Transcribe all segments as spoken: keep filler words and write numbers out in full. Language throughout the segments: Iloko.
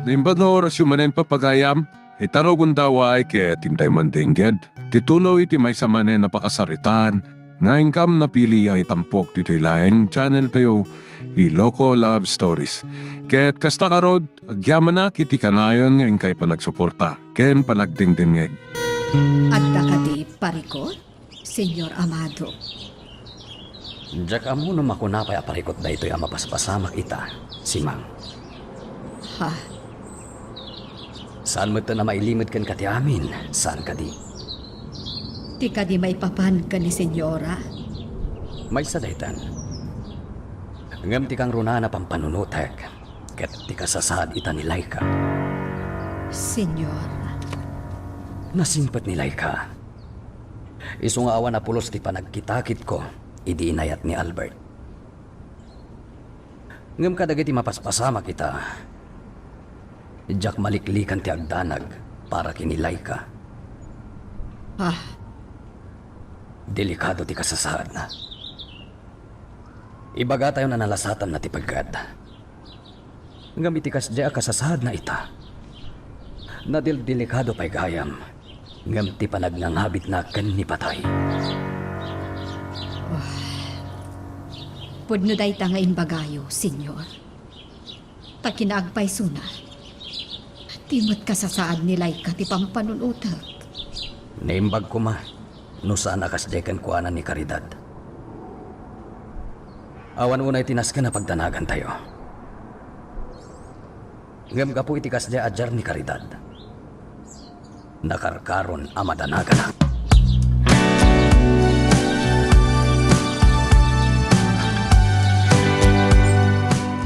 Imbag nga orasyo manen, pagayam, ita rugonda, uray ket intay mandengngeg ti tuloy ti maysa manen a pakasaritaan nga inkam napili a itampok ditoy laeng channel tayo, Iloko Love Stories. Ket kasta ngarud, agyamanak iti kanayon nga inkay panagsuporta ken panagdengdengngeg. Adda kadi parikut, Señor Amado? Diak ammo no makuna pay a parikut daytoy a mapaspasamak ita, Simang. Ha? Saan metten a mailimed kenka ti amin, saan kadi? Ti kadi maipapan ken ni Señora? Maysa daytan. Ngem ti kangrunaan a pampanunotek ket ti kasasaad ita ni Laika. Señor. Nasimpet ni Laika. Isu nga awan a pulos ti panagkitakitko idi inayat ni Albert. Ngem kadagiti mapaspasamak ita, diak maliklikan ti agdanag para ken ni Laika. Ah. Delikado ti kasasaadna. Ibagatayon a nalasatanna ti peggad. Ngem iti kasdiay a kasasaadna ita, nadeldelikado pay gayam, ngem ti panagnangabitna ken ni patay. Ah. Pudno dayta nga imbagayo, Señor. Ta kinaagpaysona, ti met kasasaad ni Laika ti pampanunotek. Naimbag koma no saan a kasdiay kenkuana ni Caridad. Awan unay ti nasken a pagdanagantayo. Ngem gapu iti kasdiay a diar ni Caridad, nakarkaron a madanaganak.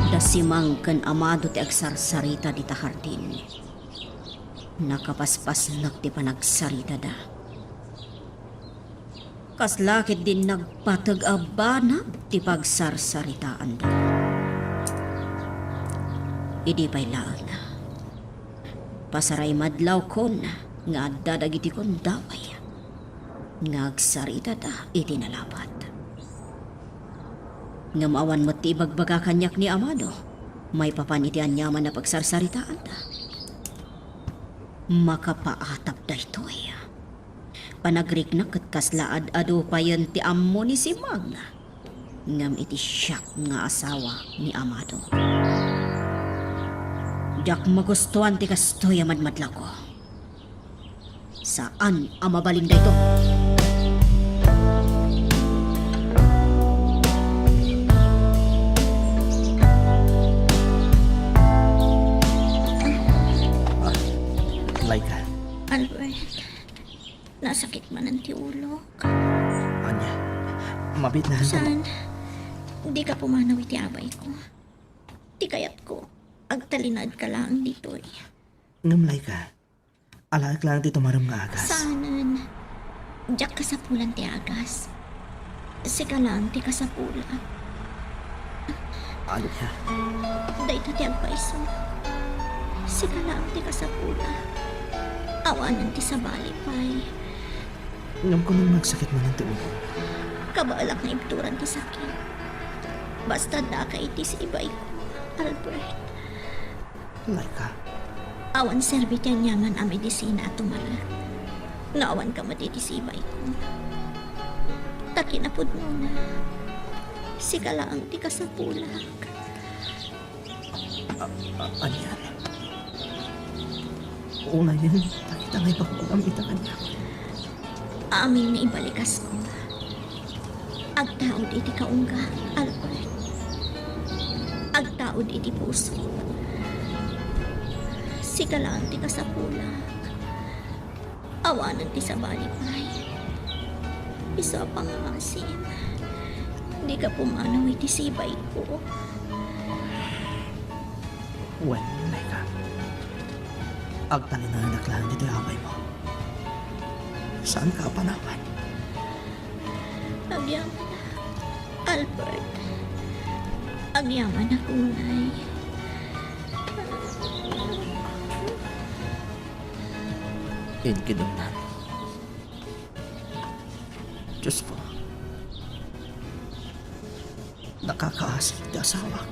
Da Simang ken Amado ti agsarsarita dita hardin. Nakapaspasnek ti panagsaritada. Kasla ketdin nagpateg a banag ti pagsarsaritaanda. Idi pay laeng, pasaray madlawkon nga adda dagiti gundaway nga agsaritada iti nalabat. Ngem awan met ti ibagbaga kaniak ni Amado maipapan iti aniaman a pagsarsaritaanda. Makapaatap daytoy. Panagriknak ket kasla ad-adu payen ti ammo ni Simang, ngem iti siak nga asawa ni Amado. Diak magustuan ti kastoy a madmadlawko. Saan a mabalin daytoy. Ah, Laika. Albert. Nasakit manen ti ulok. Ania, mabiit na. Saan? Dika pumanaw iti abayko. Ti kayatko, agtalinaedka laeng ditoy. Ngem, Laika, alaek laeng ti tumarem nga agas. Saanen. Diak kasapulan ti agas. Sika laeng ti kasapulak. Ania? Dayta ti agpayso. Sika laeng ti kasapulak. Awanen ti sabali pay. Ngem kunam nga agsakit manen ti ulok. Kabaelak nga ibturan ti sakit. Basta addaka iti sibayko, Albert. Laika. Awan serbi ti aniaman a medisina a tumalek no awanka met iti sibayko. Ta kinapudnona, sika laeng ti kasapulak. A-, a-, anian? Unayen, dagita nga ibagbaga ita kaniak. Amin nga ibalikasko. Agtaud iti kaungga, Albert. Agtaud iti puso. Sika laeng ti kasapulak. Awanen ti sabali pay. Isu a pangngaasim, dika pumanaw iti sibayko. Wen, Laika. Agtalinaedak laeng ditoy abaymo. Saanka a panawan. Agyamanak, Albert. Agyamanak unay. Inkidemnan. Diosko, nakakaasik ti asawak.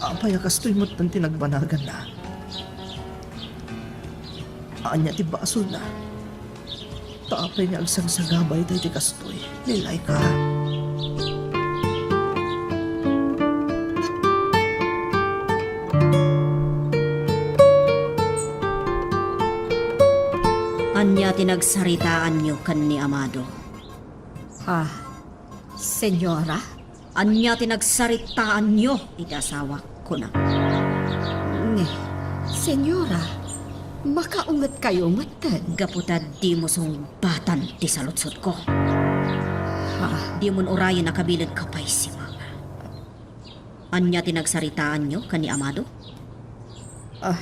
Apay a kastoy metten ti nagbanaganna? Ania ti basolna? Ta apay nga agsagsagaba iti kastoy, Lilaika? Ania ti nagsaritaanyo ken ni Amado? Ah, Senyora? Ania ti nagsaritaanyo iti asawak, kunam? Senyora, makaungetkayo metten. Gapu ta dimo sungbatan ti saludsodko. Ha? Dimon urayen a kabilenka pay, Simang. Ania ti nagsaritaanyo ken ni Amado? Ah,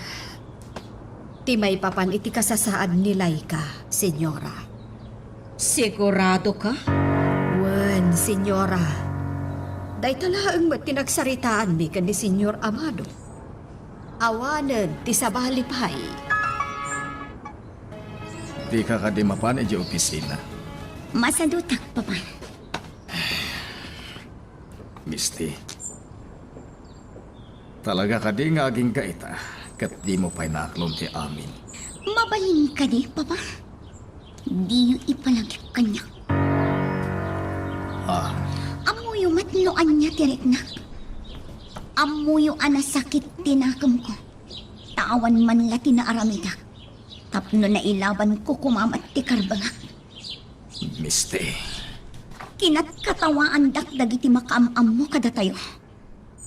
ti maipapan iti kasasaad ni Laika, Senyora. Sigurado ka? Wen, Senyora. Dayta laeng met ti nagsaritaanmi ken ni Señor Amado. Awanen ti sabali pay. Dika kadi mapan idiay opisina? Masadutak, Papa. Misty. Talaga kadi nga agingga ita, ket dimo pay naaklon ti amin? Mabalin kadi, Papa? Diyo ipalagip kaniak. Ah. Ammoyo met no ania ti riknak. Ammoyo a nasakit ti nakemko. Ta awan man la ti naaramidak. Tapno nailabanko koma met ti karbengak. Misty. Kinatkatawaandak dagiti makaam-ammo kadatayo.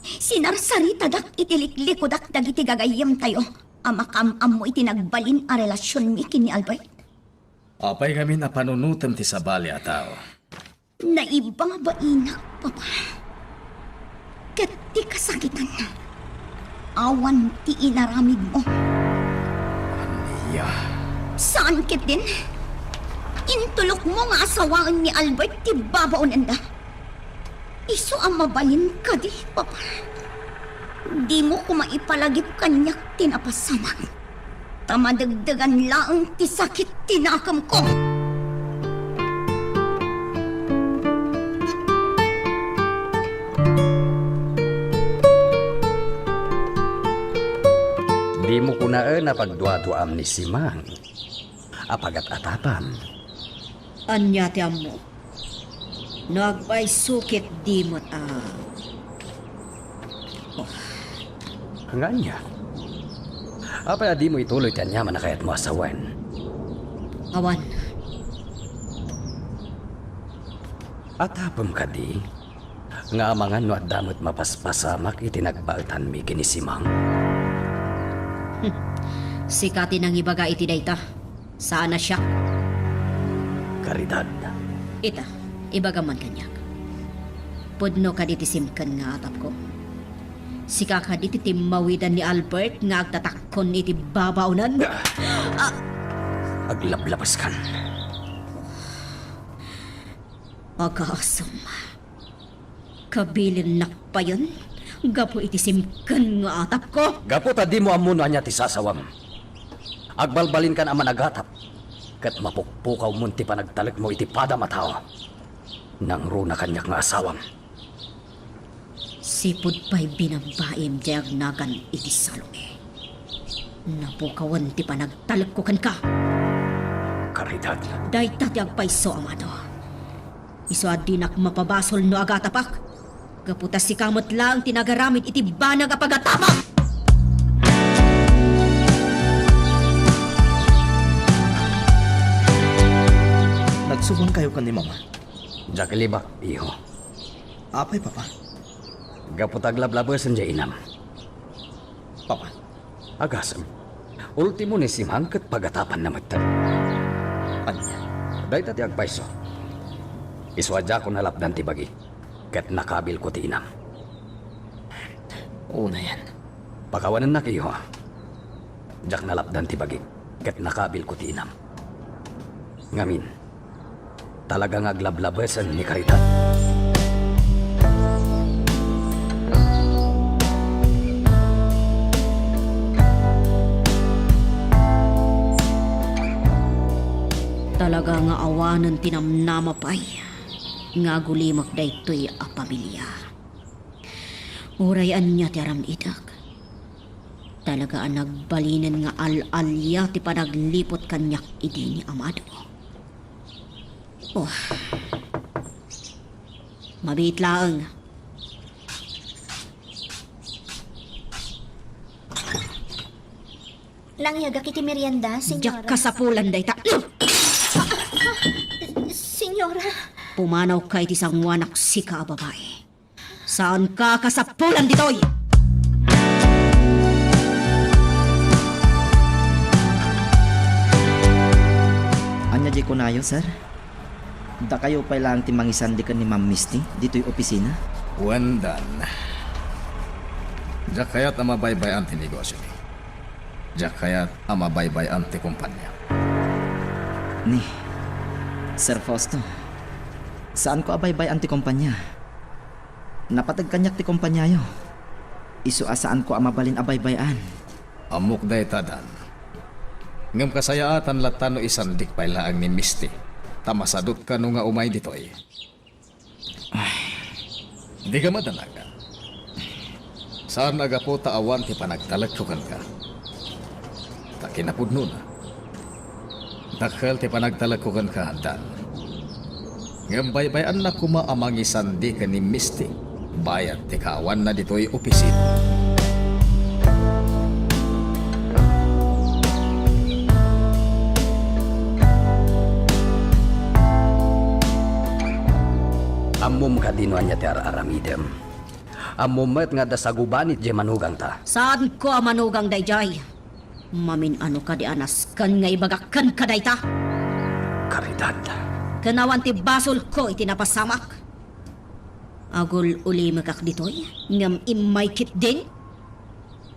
Sinarsaritadakto iti liklikudak dagiti gagayyemtayo a makaam-ammo iti nagbalin a relasionmi ken ni Albert. Apay ngamin a panunotem ti sabali a tao? Naibabainak, Papa. Ket ti kasakitan, awan ti inaramidmo. Ania? Saan ketdin? Intulokmo nga asawaen ni Albert ti babaonenda. Isu a mabalin kadi, Papa? Dimo koma ipalagip kaniak ti napasamak. Ta madegdegan laeng ti sakit ti nakemko. Dimo kunaen a pagduaduaam ni Simang a pagat-atapam. Ania ti ammo? No agpayso ket di met a... Oh. Nga ania? Apay a dimo ituloy ti aniaman a kayatmo a sawen? Awan. Atapem kadi nga amangan no adda met mapaspasamak iti nagbaetanmi ken ni Simang? Sika ti nangibaga iti dayta. Saan a siak. Caridad. Ita, ibagam man kaniak. Pudno kadi ti simken nga atapko? Sika kadi ti timmawidan ni Albert nga agtatakkon iti babaonan? Ah! Aglablabeskan. Agasem. Kabilinnak payen gapu iti simken nga atapko. Gapu ta dimo ammo no ania ti sasawam. Agbalbalinkan a managatap, ket mapukpukawmon ti panagtalekmo iti padam a tao. Nangruna kaniak nga asawam. Sipud pay binabaim diay agnagan iti Salome. Napukawen ti panagtalekko kenka. Caridad. Dayta ti agpayso, Amado. Isu a dinak mapabasol no agatapak, gapu ta sika met laeng ti nagaramid iti banag a pagatapak! Nagsubangkayo ken ni Mama? Diak ilibak, iho. Apay, Papa? Gapu ta aglablabesen diay inam. Papa, Agasem, ultimo ni Simang ket pagatapanna metten. Ania? Dayta ti agpayso. Isu a diakon nalapdan ti bagi, ket nakabilko ti inam. Unayen. Pakawanennak, iho. Diak nalapdan ti bagi, ket nakabilko ti inam. Ngamin, talaga nga aglablabesen ni Caridad. Talaga nga awanen ti namnama pay nga agulimek daytoy a pamilia. Uray ania ti aramidek, talaga a nagbalinen nga al-alia ti panagliput kaniak idi ni Amado. Oh. Mabiit laeng. Nangngegak iti merienda, senyora. Diak kasapulan dayta. Senyora. Pumanawka iti sangoanak, sika a babai. Saanka a kasapulan ditoy! Ania diay kunayo, sir? Dakayo pay laeng ti mangisandi ken ni Ma'am Misty ditoy opisina? Wen, Dan. Diak kayat a mabaybay-an ti negosio. Diak kayat a mabaybay-an ti kompania. Ni, Sir Fausto, saanko a baybay-an ti kompania. Napateg kaniak ti kompaniayo. Isu a saanko a mabalin a baybay-an. Ammok dayta, Dan. Ngem kasayaatan latta no isandik pay laeng ni Misty, ta masadutka no nga umay ditoy. Ay. Dika madanagan. Saan a gapu ta awan ti panagtalekko kenka. Ta kinapudnona, dakkel ti panagtalekko kenka, Dan. Ngem baybay-annak koma a mangisandi ken ni Misty bayat ti kaawanna ditoy opisina. Ammom kadi no ania ti ar-aramidem? Ammom met nga adda sagubanit diay manugangta. Saanko a manugang daydiay. Mamin-ano kadi a nasken nga ibagak kenka dayta? Karidad. Ken awan ti basolko iti napasamak. Agul-ulimekak ditoy, ngem immay ketdin.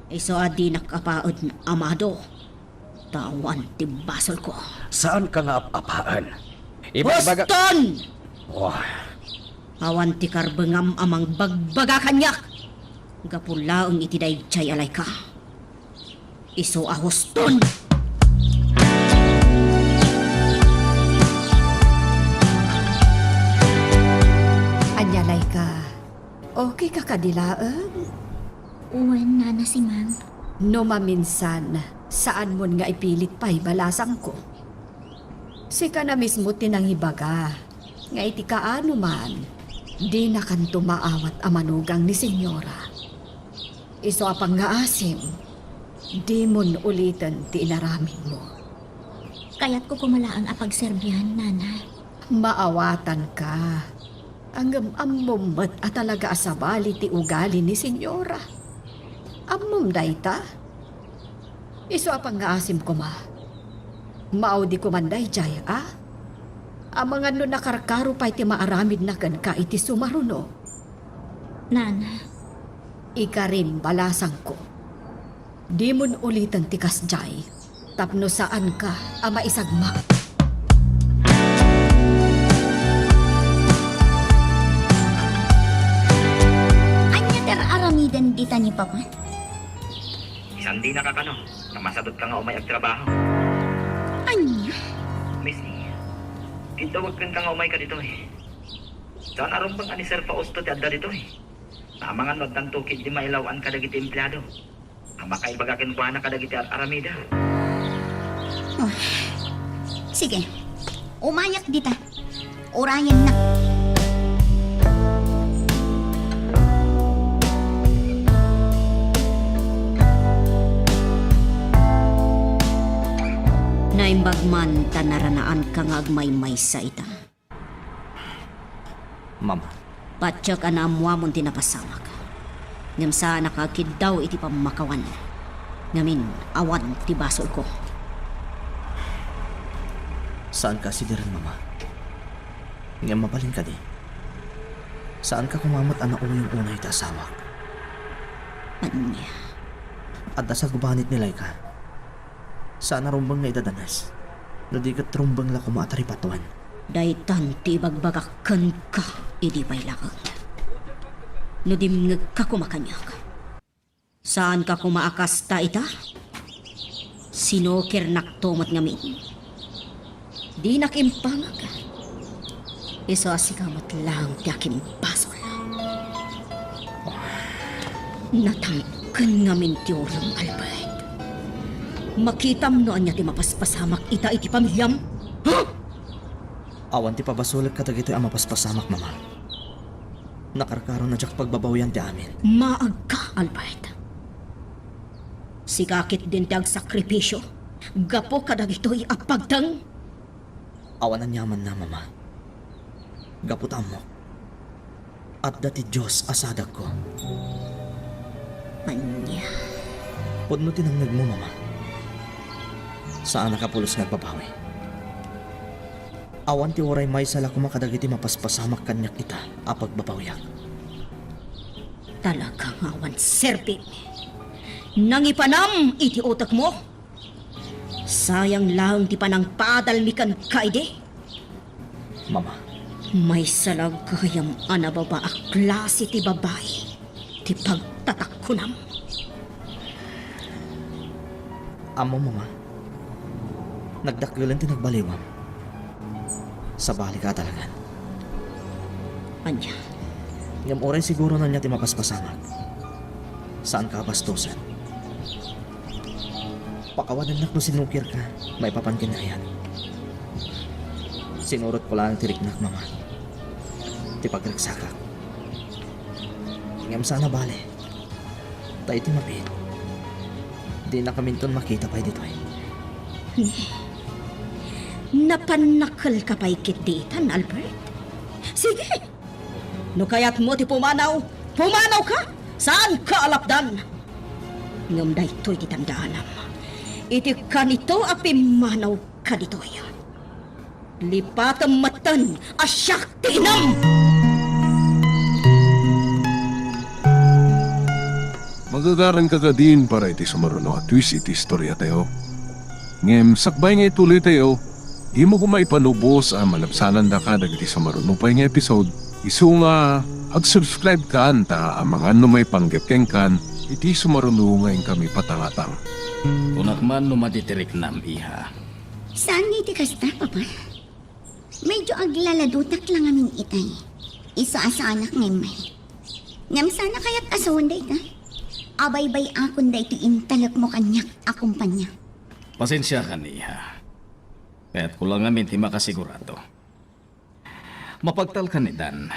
Isu a dinak apaen, Amado. Ta awan ti basolko. Saanka nga ap-apaen. Ibagbaga- Huston! Oh. Awan ti karbengam a mangbagbaga kaniak. Gapu laeng iti daydiay a layka. Isu a huston! Ania, layka? Okay ka kadi laeng? Wen, Nana Simang. No maminsan, saanmon nga ipilit pay balasangko. Sika na mismo ti nangibaga nga iti kaano man, dinakanto maawat a manugang ni Senyora. Isu a pangngaasim, dimon uliten ti inaramidmo. Kayatko koma laeng a pagserbian, Nana. Maawatanka. Ngem ammom met a talaga a sabali ti ugali ni Senyora. Ammom dayta? Isu a pangngaasim koma. Maudiko man daydiay, a? Amangan no nakarkaro pay ti maaramidna kenka iti sumaruno. Nana. Ikarim, balasangko. Dimon uliten ti kasdiay, tapno saanka a maisagmak. Ania ti ar-aramiden dita ni Papa? Isandinaka kano, ta masadutka nga umay agtrabaho. Ania? Misty, kiddawek kenka nga umayka ditoy. Saan a rumbeng a ni Sir Fausto ti adda ditoy. Amangan no addanto ketdi mailaw-an kadagiti empleado a makaibaga kenkuana kadagiti ar-aramida. Oh. Sige. Umayak dita. Urayennak. Naimbag man ta naranaanka nga agmaymaysa ita. Mama. Patiek a naammuamon ti napasamak. Ngem saanak nga agkiddaw iti pammakawan. Ngamin, awan ti basolko. Saanka a sidiren, Mama. Ngem mabalin kadi? Saanka koma met a nauyon unay iti asawak? Ania? Adda sagubanit ni Laika. Saan a rumbeng nga idadanes, no di ket rumbeng la koma a taripatuen. Daytan ti ibagbagak kenka idi pay laeng. No dimngegka koma kaniak. Saanka koma a kasta ita? Sinukirnakto met ngamin. Dinak impangag. Isu a sika met laeng ti akimbasol. Natangken ngamin ti urom, Albert. Makitam no ania ti mapaspasamak ita iti pamiliam? Ha? Awan ti pabasolek kadagitoy a mapaspasamak, Mama. Nakarkaron a diak pagbabawian ti amin. Maagka, Albert. Sika ketdin ti agsakripisio gapu kadagitoy a pagteng. Awan aniamanna, Mama. Gapu ta ammok, adda ti Dios a sadagko. Ania? Pudno ti nangnegmo, Mama. Saanak a pulos nga agbabawi. Awan ti uray maysa la koma kadagiti mapaspasamak kaniak ita a pagbabawiak. Talaga nga awan serbim. Nangipanam iti utekmo. Sayang laeng ti panangpadalmi kenka idi. Mama. Maysa la gayam a nababa a klase ti babai ti pagtatakkunam. Ammom, Mama, nagdakkelen ti nagbaliwam. Sabali ka talagan. Ania? Ngem uray siguro no ania ti mapaspasamak, saanka a bastosen. Pakawanennak no sinukirka maipapan ken ni Ayan. Sinurotko laeng ti riknak, Mama, ti pagriksakak. Ngem saan a bale, ta iti mabiit, dinakaminton makita pay ditoy. Napannakelka pay ketdi itan, Albert? Sige! No kayatmo ti pumanaw, pumanawka! Saanka a lapdan! Ngem daytoy ti tandaanam. Iti kanito a pimmanawka ditoy, lipatem metten a siak ti inam! Magagaranka kadin para iti sumaruno a twist iti istoriatayo. Ngem sakbay nga ituloytayo, dimo koma ipanubos a malabsanandaka dagiti sumaruno pay nga episode. Isu nga, ag-subscribe kan ta amangan no maipanggep kenkan iti sumaruno nga inkami patangatang. Kunak man no madi ti riknam, iha. Saan nga iti kasta, Papa? Medyo aglaladutak la ngamin itay. Isu a saanak nga immay. Ngem saan a kayat a sawen dayta? Abaybay-akon daytoy intalekmo kaniak a kompania. Pasensiakan, iha. Kayatko la ngamin ti makasigurado. Mapagtalkan ni Dan.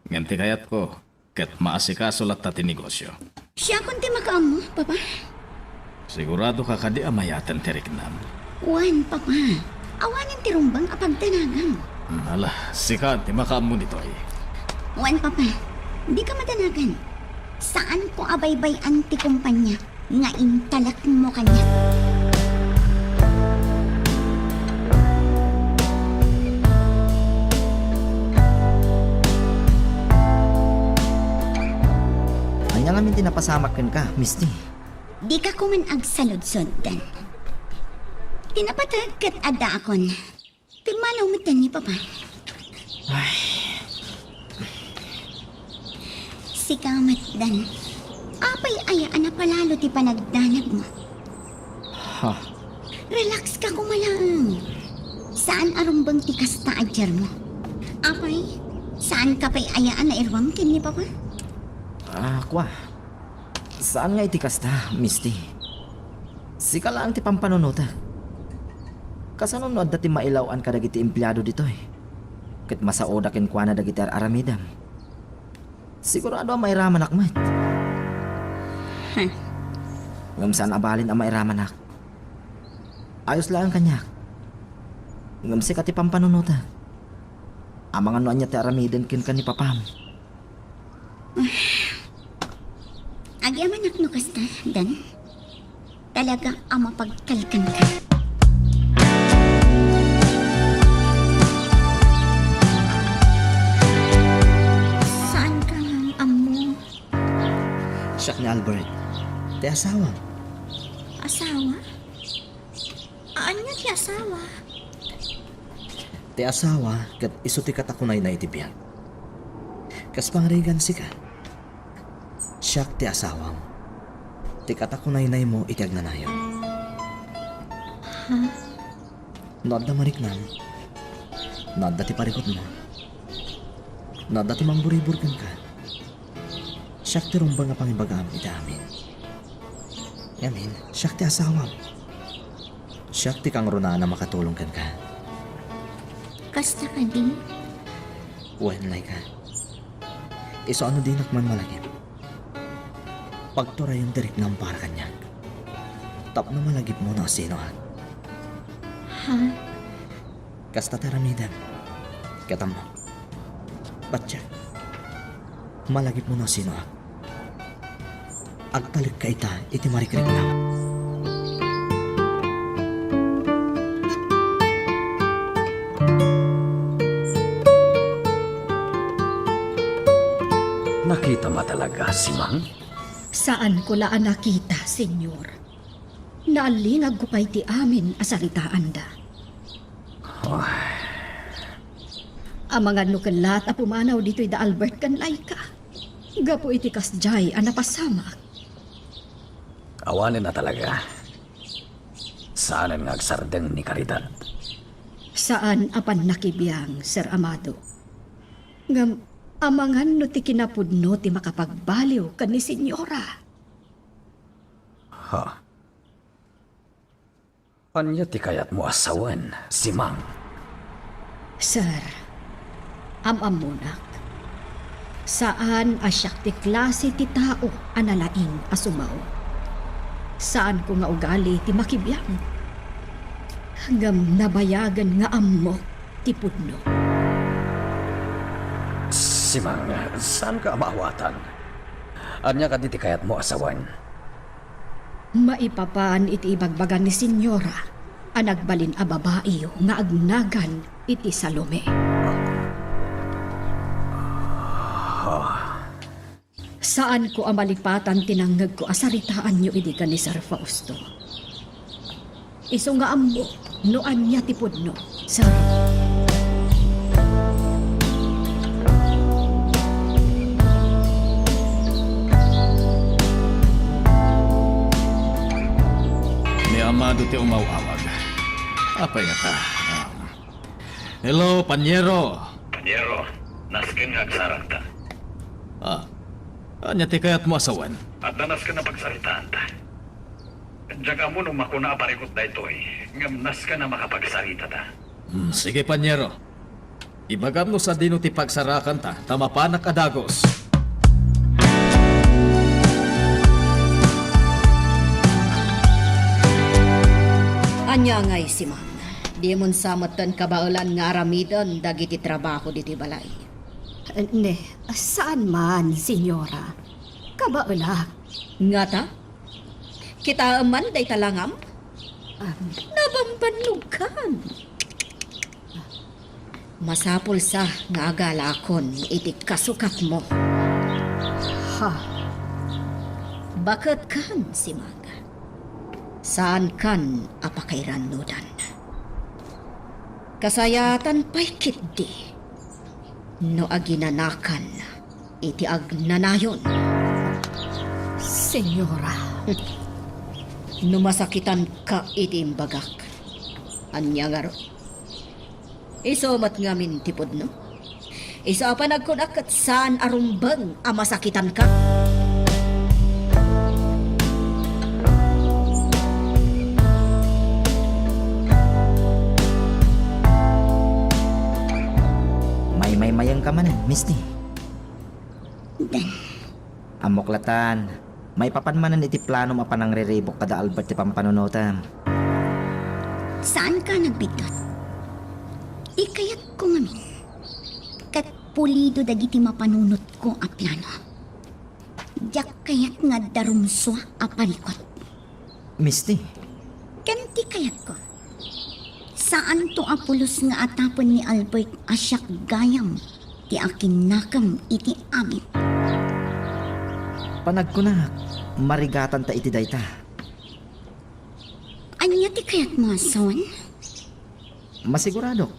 Ngem ti kayatko, ket maasikaso latta ti negosio. Siakon ti makaammo, Papa. Siguradoka kadi a mayaten ti riknam? Wen, Papa. Awanen ti rumbeng a pagdanagam. Ala, sika ti makaammo ditoy. Wen, Papa. Dika madanagan. Saanko a baybay-an ti kompania nga intalekmo kaniak. Ania ngamin ti napasamak kenka, Misty? Dika koman agsaludsod, Dan. Ti napateg ket addaakon. Pimmanaw metten ni Papa. Ay. Sika met, Dan. Apay aya a napalalo ti panagdanagmo? Ha? Relax ka koma laeng. Saan a rumbeng ti kasta a diermo. Apay, saan ka pay aya a nairuam ken ni Papa? Ah, kwa. Saan nga iti kasta, Misty. Sika laeng ti pampanunotek. Kasano no adda ti mailaw-an kadagiti empleado ditoy? Ket masaoda kenkuana dagiti ar-aramidem. Sigurado a mairamanak met. Huh. Ngem saan a balin a mairamanak. Ayos laeng kaniak. Ngem sika ti pampanunotek. Amangan no ania ti aramiden kenka ni papam. Agyamanak no kasta, Dan. Talaga a mapagtalkanka. Saan ka nga ammo? Siak ni Albert. Ti asawa. Asawa? Ania ti asawa? Ti asawa ket isu ti katakunaynay iti biag. Kas pangarigan sika, siak ti asawam. Ti katakunaynaymo iti agnanayon. Ha? No adda mariknam, no adda ti parikutmo, no adda ti mangburibur kenka, Siak ti rumbeng a pangibagaam iti amin. Ngamin, siak ti asawam. Siak ti kangrunaan a makatulong kenka. Kasta kadi? Wen, Laika. Isu a no dinak man malagip, pagturayon ti riknam para kaniak. Tapno malagipmo no asinoak. Ha? Kasta ti aramidem. Ket ammok. Patiek. Malagipmo no asinoak. Agtalekka ita iti marikriknam. Nakitam a talaga, Simang? Saanko la a nakita, Señor. Naallingagko pay ti amin a saritaanda. Ay. Amangan no kellat a pumanaw ditoy da Albert ken Laika. Gapu iti kasdiay a napasamak. Awanen a talaga. Saanen nga agsardeng ni Caridad. Saan a pannakibiang, Sir Amado. Ngem amangan no ti kinapudno ti makapagbaliw ken ni Señora. Ha? Ania ti kayatmo a sawen, Simang? Sir, am-ammonak. Saan a siak ti klase ti tao a nalaing a sumao. Saanko nga ugali ti makibiang. Ngem nabayagen nga ammok ti pudno. Simang, saanka a maawatan? Ania kadi ti kayatmo a sawen? Maipapan iti ibagbaga ni Señora a nagbalin a babaiyo nga agnagan iti Salome. Ah. Saanko a malipatan ti nangngegko a saritaanyo idi ken ni Sir Fausto. Isu nga ammok no ania ti pudno, sir. Ni Amado ti umaw-awag. Apay ngata? Ah. Hello, Panyero. Panyero, nasken nga agsarangta. Ah, ania ti kayatmo a sawen? Adda nasken a pagsaritaanta. Diak ammo no makuna a parikut daytoy, ngem nasken a makapagsarita ta. Hmm, sige, Panyero. Ibagam no sadino ti pagsarakanta, ta mapanak a dagus. Ania ngay, Simang? Dimon sa metten kabaelan nga aramiden dagiti trabaho ditoy balay? Ne, saan man, Señora. Kabaelak. Ngata? Kitaem man dayta langam? Am. Nabambannogkan. Masapul sa nga agalakon iti kasukatmo. Ha? Baketkan, Simang. Saankan a pakairannudan. Kasayaatan pay ketdi no aginanakan iti agnanayon. Señora. No masakitanka iti imbagak, ania ngarud? Isu met ngamin ti pudno. Isu a panagkunak ket saan a rumbeng a masakitanka. Maymaymayengka manen, Misty. Den. Ammok latan, maipapan manen iti planom a panangriribuk kada Albert ti pampanunotem. Saanka a nagbiddut? Ikayatko ngamin, ket pulido dagiti mapanunotko a plano. Diak kayat nga adda rumsua a parikut. Misty. Ken ti kayatko, saanto a pulos nga atapen ni Albert a siak gayam ti akinnakem iti amin. Panagkunak, marigatanta iti dayta. Ania ti kayatmo a sawen? Masiguradok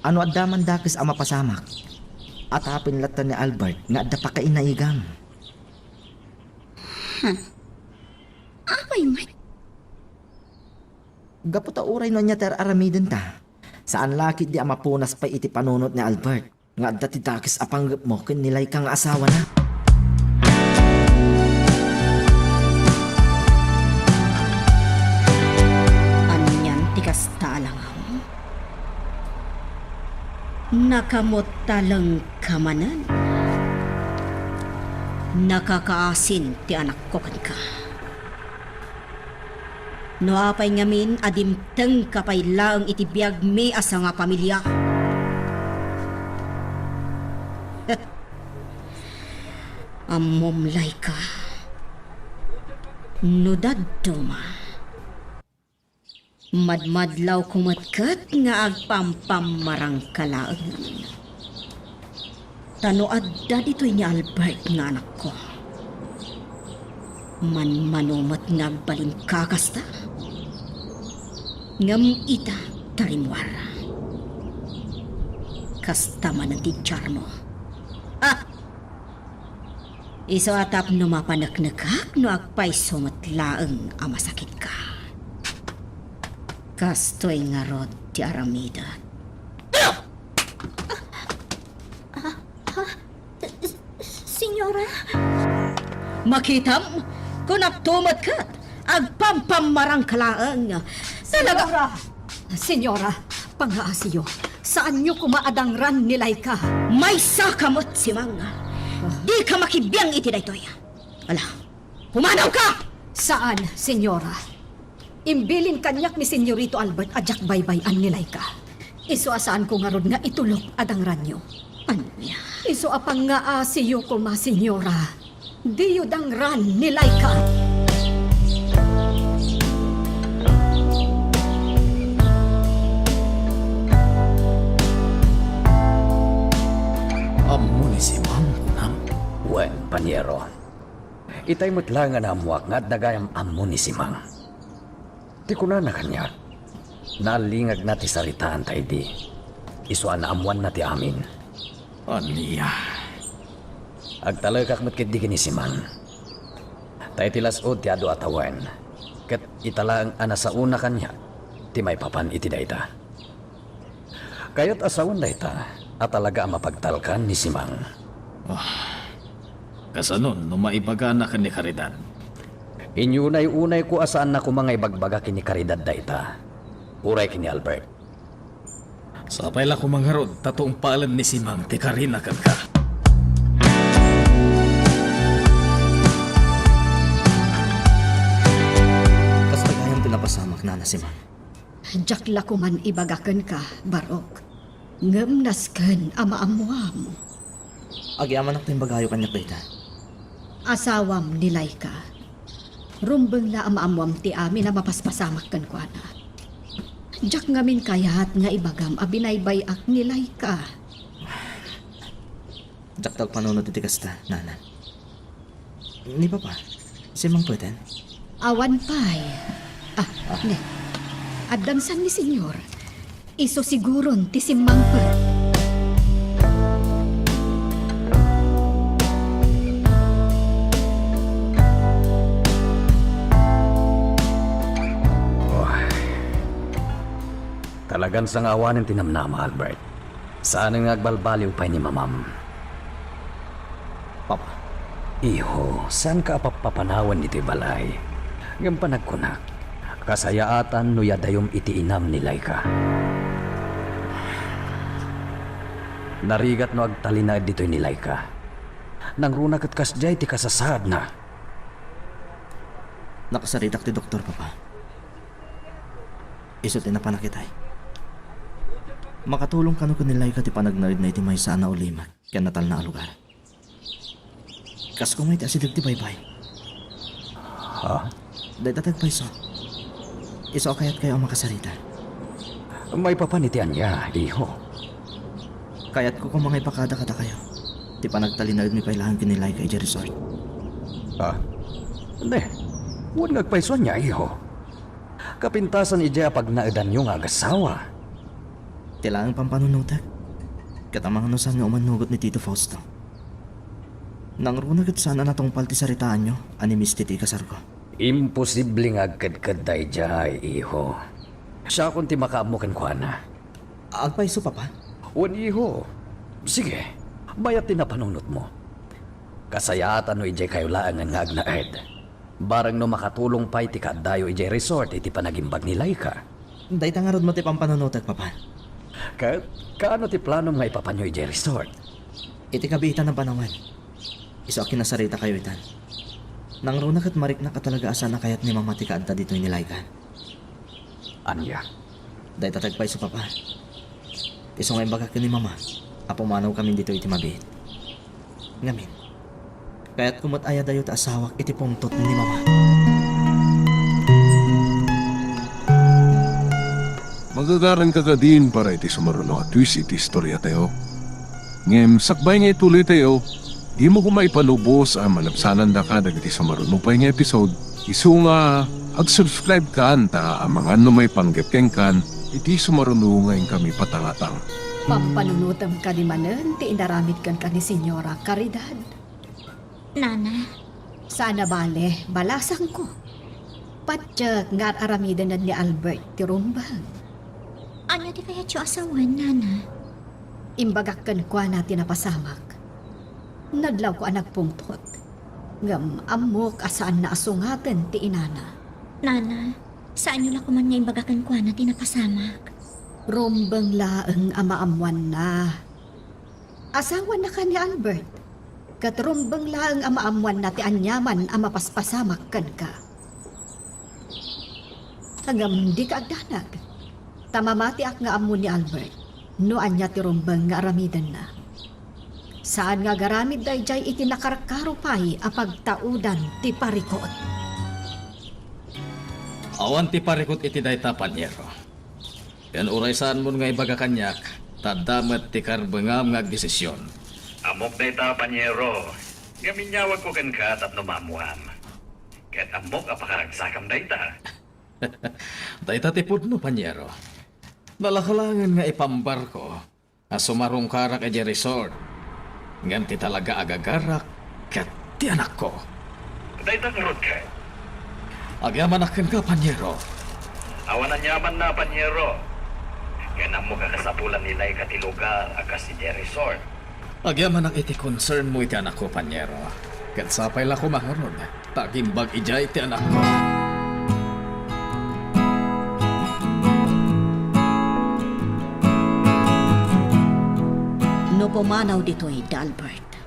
a no adda man dakes a mapasamak, atapen latta ni Albert nga adda pakainaigam. Ha? Apay met? Gapu ta uray no ania ti ar-aramidenta, saan la ketdi a mapunas pay iti panunot ni Albert nga adda ti dakes a panggepmo ken ni Laika nga asawana. Nakamot taleng ka manen. Nakakaasin ti anakko kenka. No apay ngamin a dimtengka pay laeng iti biagmi a sangapamilia? Ammom, Laika, no dadduma, madmadlawko met ket nga agpampammarangka laeng. Ta no adda ditoy ni Albert nga anakko, manmano met nga agbalinka kasta. Ngem ita, ta rimmuar. Kasta manen ti diarmo. Ha! Isu a tapno mapaneknekak no agpayso met laeng a masakitka. Kastoy ngarud ti aramidek. Senyora? Makitam, kunakto met ket agpampammarangka laeng. Talaga. Senyora! Senyora, pangaasiyo. Saanyo koma a dangran ni Laika. Maysaka met, Simang. Dika makibiang iti daytoy. Ala, pumanawka! Saan, Senyora. Imbilin kaniak ni Senyorito Albert a diak baybay-an ni Laika. Isu a saanko ngarud nga itulok a dangranyo. Ania? Isu a pangaasiyo koma, Senyora. Diyo dangran ni Laika. Ammo ni Simang, kunam? Wen, paniero. Itay met laeng a naammoak nga adda gayam ammo ni Simang. Ti kunana kaniak, naallingagna ti saritaanta idi. Isu a naammoanna ti amin. Ania? Agtalekak met ketdi ken ni Simang. Ta iti las-ud ti adu a tawen, ket ita laeng a nasaona kaniak ti maipapan iti dayta. Kayat a sawen dayta a talaga a mapagtalkan ni Simang. Ah, kasanon no maibagana ken ni Caridad? Inyunay-unayko a saanna koma nga ibagbaga ken ni Caridad dayta, uray ken ni Albert. Sapay la koma ngarud ta tungpalen ni Simang ti karina kenka. Kasta gayam ti napasamak, Nana Simang. Diak la koman ibaga kenka, Barok. Ngem nasken a maammuam. Agyamanak ta imbagayo kaniak dayta. Asawam ni Laika. Rumbeng la a maammuam ti amin a mapaspasamak kenkuana. Diak ngamin kayat nga ibagam a binaybay-ak ni Laika. Diak ta agpanunot iti kasta, Nana. Ni Papa, simmangpeten? Awan pay. Ah, ne. Addam san ni Senyor. Isu siguron ti simmangpet. Oy. Talagan sangaawanen ti namnama, Albert. Saanen nga agbalbaliw pay ni mamam. Papa. Iho, saanka a pappapanawen ditoy balay. Ngem panagkunak, kasayaatan no yadayom iti inam ni Laika. Narigat no agtalinaed ditoy ni Laika. Nangruna ket kasdiay ti kasasaadna. Nakasaritak ti doktor, Papa. Isu ti napanak itay. Makatulong kano ken ni Laika ti panagnaedna iti maysa a naulimek ken natalna a lugar. Kas koma iti asideg ti baybay. Ha? Dayta ti agpayso. Isu a kayatkayo a makasarita. Maipapan iti ania, iho? Kayatko koma nga ipakada kadakayo ti panagtalinaedmi pay laeng ken ni Laika idiay resort. Ah, ne, wen nga agpayso ania, iho? Kapintasan idiay a pagnaedanyo nga agasawa. Ti laeng pampanunotek, ket amangan no saan nga umannugot ni Tito Fausto. Nangruna ket saan a natungpal ti saritaanyo a ni Misty ti ikasarko. Imposible nga agkedkedda idiay, iho. Siakon ti makaammo kenkuana. Agpayso, Papa? Wen, iho. Sige, mayat ti napanunotmo. Kasayaatan no idiay kayo laengen nga agnaed. Bareng no makatulong pay ti kaaddayo idiay resort iti panagimbag ni Laika. Dayta ngarud met ti pampanunotek, Papa. Ket kaano ti planom nga ipapanyo idiay resort? Iti kabiitan a panawen, isu a kinasarita kayo itan, nangruna ket mariknak a talaga a saan a kayat ni Mama ti kaadda ditoy ni Laikan. Ania? Dayta ti agpayso, Papa. Isu nga imbagak ken ni Mama a pumanawkamin ditoy iti mabiit. Ngamin, kayatko met a yadayo ti asawak iti pungtot ni Mama. Magagaranka kadin para iti sumaruno a twist iti istoriatayo. Ngem sakbay nga ituloytayo, dimo koma ipalubos a malabsanandaka dagiti sumaruno pay nga episode, isu nga ag-subscribe kan ta amangan no maipanggep kenkan iti sumaruno nga inkami patangatang. Pampanunotem kadi manen ti inaramid kenka ni Señora Caridad. Nana. Saan a bale, balasangko. Patiek nga ar-aramidenen ni Albert ti rumbeng. Ania ti kayatyo a sawen, Nana? Imbagak kenkuana ti napasamak. Nadlawko a nagpungtot. Ngem ammok a saanna a sungaten ti inana. Nana, saanyo la koman nga imbaga kenkuana ti napasamak. Rumbeng laeng a maammoanna. Asawanaka ni Albert, ket rumbeng laeng a maammoanna ti aniaman a mapaspasamak kenka. Ngem dika agdanag, ta mamatiak nga ammo ni Albert no ania ti rumbeng nga aramidenna. Saan nga agaramid daydiay iti nakarkaro pay a pagtaudan ti parikut. Awan ti parikut iti dayta, panyero. Ken uray saanmon nga ibaga kaniak, ta adda met ti karbengam nga agdesision. Ammok dayta, panyero, ngem inyawagko kenka tapno maammoam. Ket ammok a pakaragsakam dayta. Dayta ti pudno, panyero. Nalakalangen nga ipambarko a sumarungkarak idiay resort. Ngem ti talaga a gagarak ket ti anakko. Dayta ngarud ket? Agyamanak kenka, panyero. Awan aniamanna, panyero. Ken ammok a kasapulan ni Laika ti lugar a kas idiay resort. Agyamanak iti concern mo iti anakko, panyero. Ket sapay la koma ngarud ta agimbag idiay ti anakko. No pumanaw ditoy, Dalbert,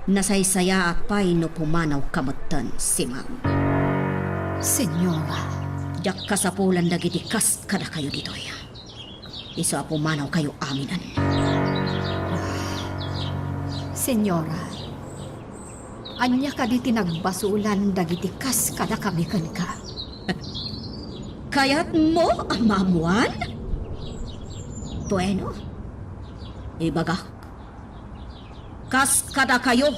nasaysayaat pay no pumanawka metten, Simang. Señora. Diak kasapulan dagiti kas kadakayo ditoy. Isu a pumanawkayo aminen. Señora, ania kadi ti nagbasolan dagiti kas kadakami kenka? Kayatmo a maammoan? Bueno, ibagak. Kas kadakayo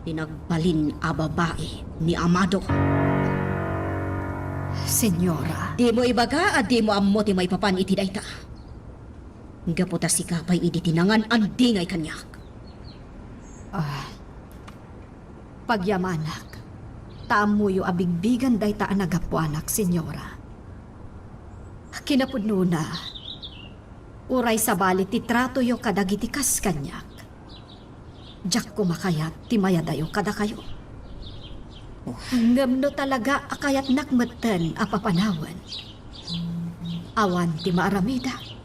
ti nagbalin a babai ni Amado. Señora. Dimo ibaga a dimo ammo ti maipapan iti dayta. Gapu ta sika pay idi ti nangan-andingay kaniak. Ah, pagyamanak, ta ammoyo a bigbigen dayta a nagapuanak, Señora. Kinapudnona, uray sabali ti tratoyo kadagiti kas kaniak, diak koma kayat ti mayadayo kadakayo. Oh. Ngem no talaga a kayatnak metten a papanawen, awan ti maaramidak.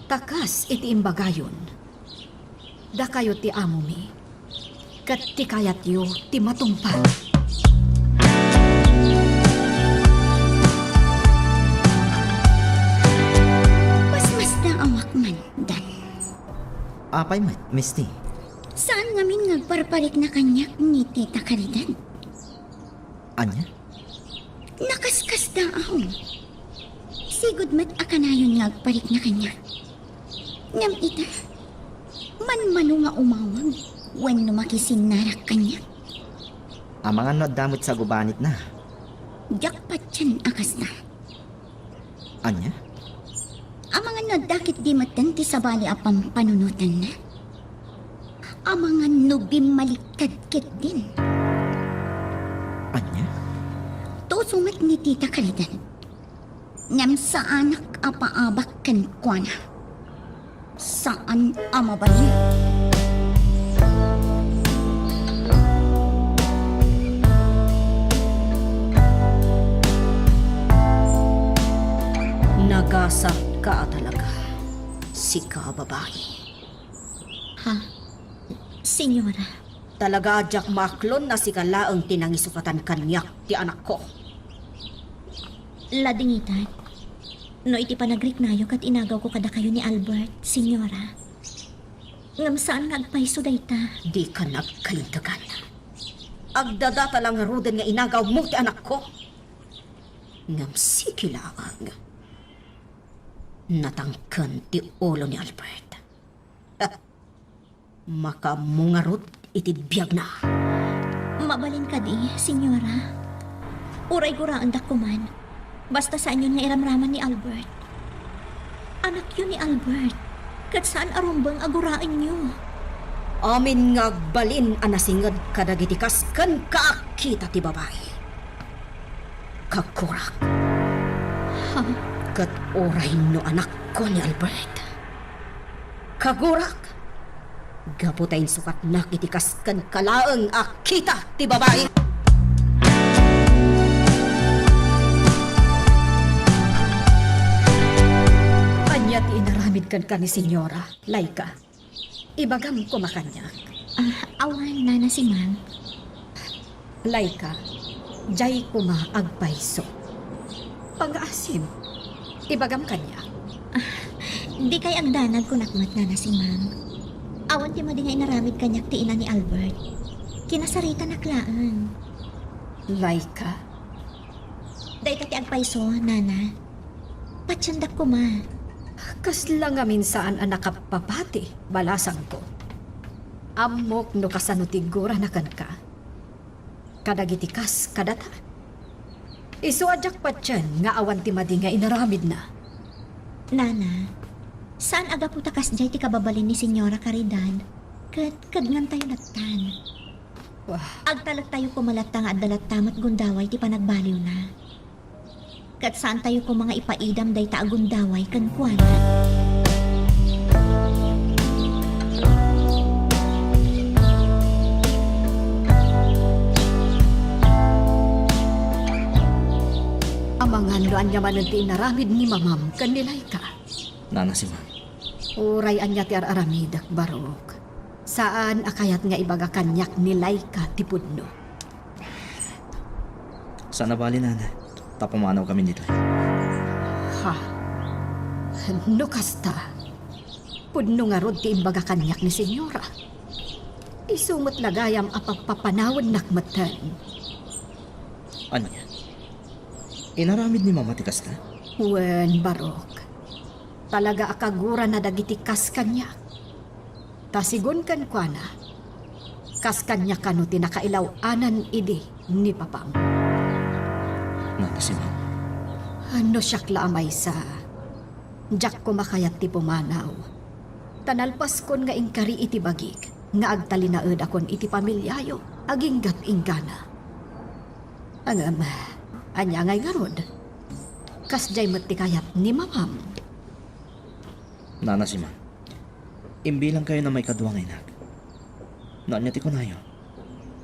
Ta kas iti imbagayon, dakayo ti amomi, ket ti kayatyo ti matungpal. Masmasdaawak man, Dan. Apay met, Misty? Saan ngamin nga agparparikna kaniak ni Tita Caridad? Ania? Nakaskasdaaw. Sigud met a kanayon nga agparikna kaniak. Ngem ita, manmano nga umawag wenno makisinnarak kaniak. Amangan no adda met sagubanitna. Diak patien a kasta. Ania? Amangan no adda ketdi metten ti sabali a pampanunotanna. Amangan no bimmaliktad ketdin. Ania? Tuso met ni Tita Caridad. Ngem saanak a paabak kenkuana. Saan a mabalin. Nagasat ka a talaga. babai. Ha? Senyora. Talaga a diak maaklon a sika laeng ti nangisukatan kaniak ti anakko. Ladingitan. No iti panagriknayo ket inagawko kadakayo ni Albert, Senyora. Ngem saan nga agpayso dayta. Dika agkalintegan. Agdadata la ngaruden nga inagawmo ti anakko. Ngem sige laeng. Natangken ti ulo ni Albert. Makaammo ngarud iti biagna. Mabalin kadi, Senyora? Uray guraendak koman. Basta saanyon nga iramraman ni Albert. Anakyo ni Albert, ket saan a rumbeng a guraenyo. Amin nga agbalin a nasinged kadagiti kas kenka a kita ti babai. Kagurak. Ha? Ket uray no anakko ni Albert. Kagurak. Gapu ta insukatnak iti kas kenka laeng a kita ti babai. Ania ti inaramid kenka ni Senyora, Laika? Ibagam koma kaniak. Ah, awan, Nana Simang. Laika, diay koma agpayso. Pangngaasim, ibagam kaniak. Ah, dikay agdanag, kunak met, Nana Simang. Awan ti madi nga inaramid kaniak ti ina ni Albert. Kinasaritanak laeng. Laika? Dayta ti agpayso, Nana. Patiendak koma. Kasla ngamin saan a nakapapati, balasangko. Ammok no kasano ti gurana kenka. Kadagiti kas kadata. Isu a diak patien nga awan ti madi nga inaramidna. Nana, saan a gapu ta kasdiay ti kababalin ni Senyora Caridad, ket kedngantayo lattan. Wah. Agtalektayo koma latta nga adda latta met gundaway ti panagbaliwna. Ket saantayo koma nga ipaidam dayta a gundaway kenkuana. Amangan no ania manen ti inaramid ni Mamam ken ni Laika. Nana Simang. Uray ania ti ar-aramidek, Barok. Saan a kayat nga ibaga kaniak ni Laika ti pudno. Saan a bali, Nana, ta pumanawkamin ditoy. Ha? No kasta, pudno ngarud ti imbaga kaniak ni Senyora. Isu met la gayam a pagpapanawennak metten. Ania? Inaramid ni Mama ti kasta? Wen, Barok. Talaga a kagurana dagiti kas kaniak. Ta sigun kenkuana, kas kaniak kano ti nakailaw-anan idi ni Papam. Nana Simang. No siak la a maysa, diak koma kayat ti pumanaw. Ta nalpaskon nga inkari iti bagik nga agtalinaedakon iti pamiliayo agingga't inggana. Ngem, ania ngay ngarud? Kasdiay met ti kayat ni Mamam. Nana Simang, imbilangkayon a maikadua nga inak. No ania ti kunayo,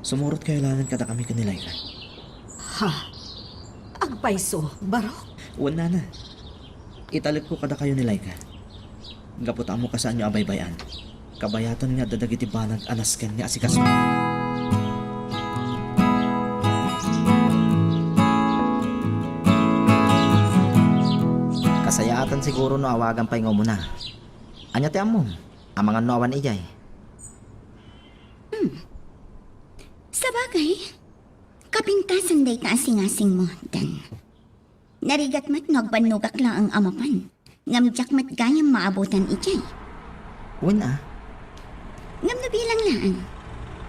sumurotkayo laengen kadakami ken ni Laika. Ha? Agpayso, Barok? Wen, Nana. Italekko kadakayo ni Laika. Gapu ta ammok a saanyo a baybay-an. Kabayaten nga adda dagiti banag a nasken nga asikaso. Kasayaatan siguro no awagan pay nga umuna. Ania ti ammom? Amangan no awan idiay. Hmm. Sabagay, kapintasan dayta a singasingmo, Dan. Narigat met no agbannogak laeng a mapan, ngem diak met gayam maabutan idiay. Wen a. Ngem no bilang laeng,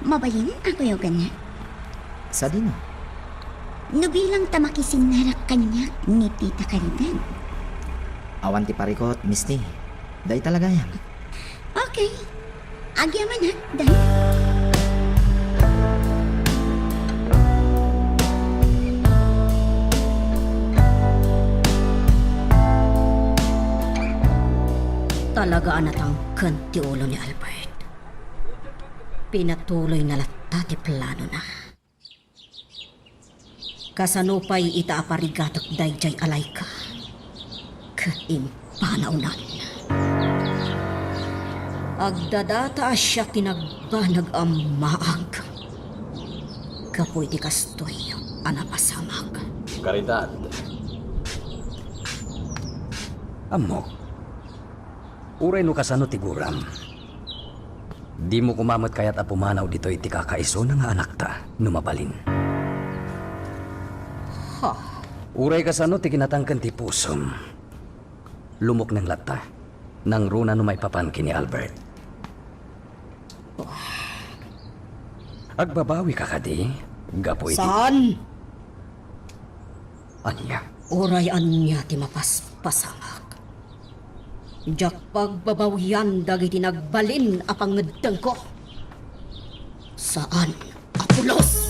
mabalin a kuyaw kaniak? Sadino? No bilang ta makisinnarak kaniak ni Tita Caridad. Awan ti parikut, Misti. Dayta la gayam. Okay. Agyamanak, Dan. Talaga a natangken ti ulo ni Albert. Pinatuloyna latta ti planona. Kasano pay ita a parigatek daydiay a Laika ket impanawnana? Agdadata a siak ti nagbanag a maag gapu iti kastoy a napasamak. Karidad. Ammok. Uray no kasano ti guram, dimo koma met kayat a pumanaw ditoy ti kakaisuna nga anakta no mabalin. Ha? Uray kasano ti kinatangken ti pusom, lumukneng latta. Nangruna no maipapan ken ni Albert. Agbabawika kadi gapu iti... Saan? Ania? Uray ania ti mapaspasamak, diak pagbabawian dagiti nagbalin a pangngeddengko. Saan a pulos!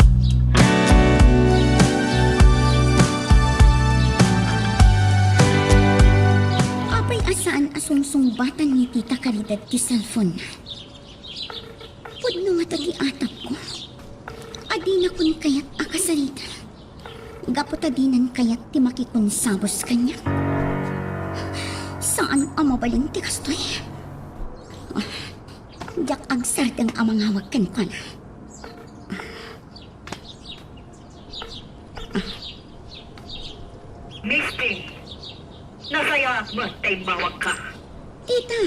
Apay a saan a sungsungbatan ni Tita Caridad ti cellphone-na? Pudno ngata ti atapko a dinakon kayat a kasarita gapu ta dinan kayat ti makikonsabos kaniak. Saan a mabalin ti kastoy. Diak agsardeng a mangawag kenkuana. Misty, nasayaat met ta immawagka. Tita,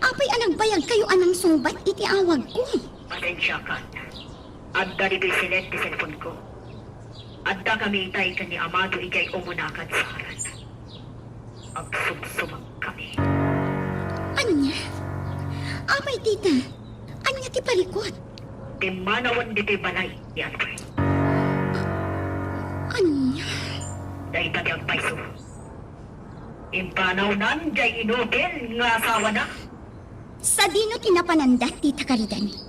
apay a nagbayagkayo a nangsungbat iti awagko? Pasensiakan. Adda ditoy silent ti cellphone-ko. Addakami itay ken ni Amado idiay umuna kad saaran. Agsubsubagkami. Ania? Apay, tita? Ania ti parikut? Timmanawen ditoy balay ni Albert. Ania? Dayta ti agpayso. Impanawnan diay inutil nga asawana. Sadino ti napananda, Tita Caridad?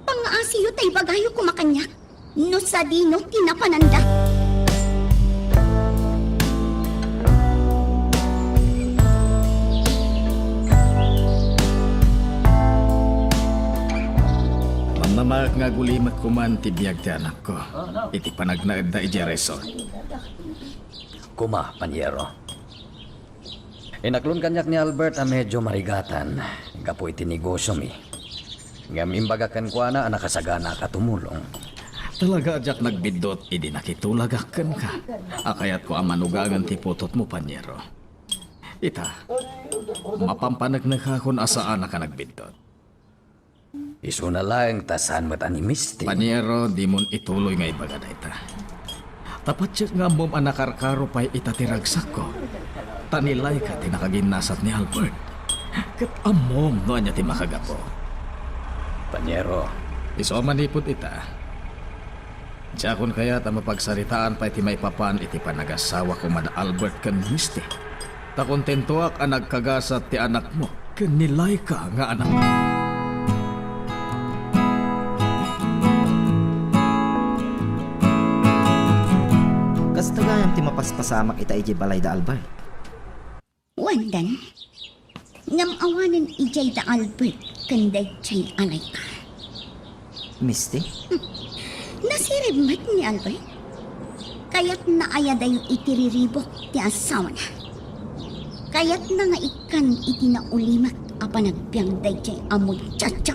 Pangngaasiyo ta ibagayo koma kaniak no sadino ti napananda. Mamnamaek nga agulimek koman ti biag ti anakko iti panagnaedda idiay resort. Koma, panyero. Inaklon kaniak ni Albert a medyo marigatan gapu iti negosyomi. Ngem imbagak kenkuana a nakasaganaak a tumulong. Talaga a diak nagbiddut idi nakitulagak kenka a kayatko a manugangen ti putotmo, panyero. Ita, mapanpaneknekakon a saanak a nagbiddut. Isuna laeng ta saan met a ni Misty. Panyero, dimon ituloy nga ibaga dayta. Ta patiek nga ammom a nakarkaro pay ita ti ragsakko. Ta ni Laika ti nakaginnasat ni Albert. Ket ammom no ania ti makagapu. Panyero. Isu a manipud ita, diakon kayat a mapagsaritaan pay ti maipapan iti panagasawa koma da Albert ken Misty. Ta kontentoak a nagkagasat ti anakmo ken ni Laika nga anak. Kasta gayam ti mapaspasamak ita idiay balay da Albert. Wen, Dan, ngem awanen idiay da Albert ken daydiay a Laika. Misty? Nasirib met ni Albert. Kayatna a yadayo iti riribuk ti asawana. Kayatna nga ikkan iti naulimek a panagbiag daydiay a muchacha.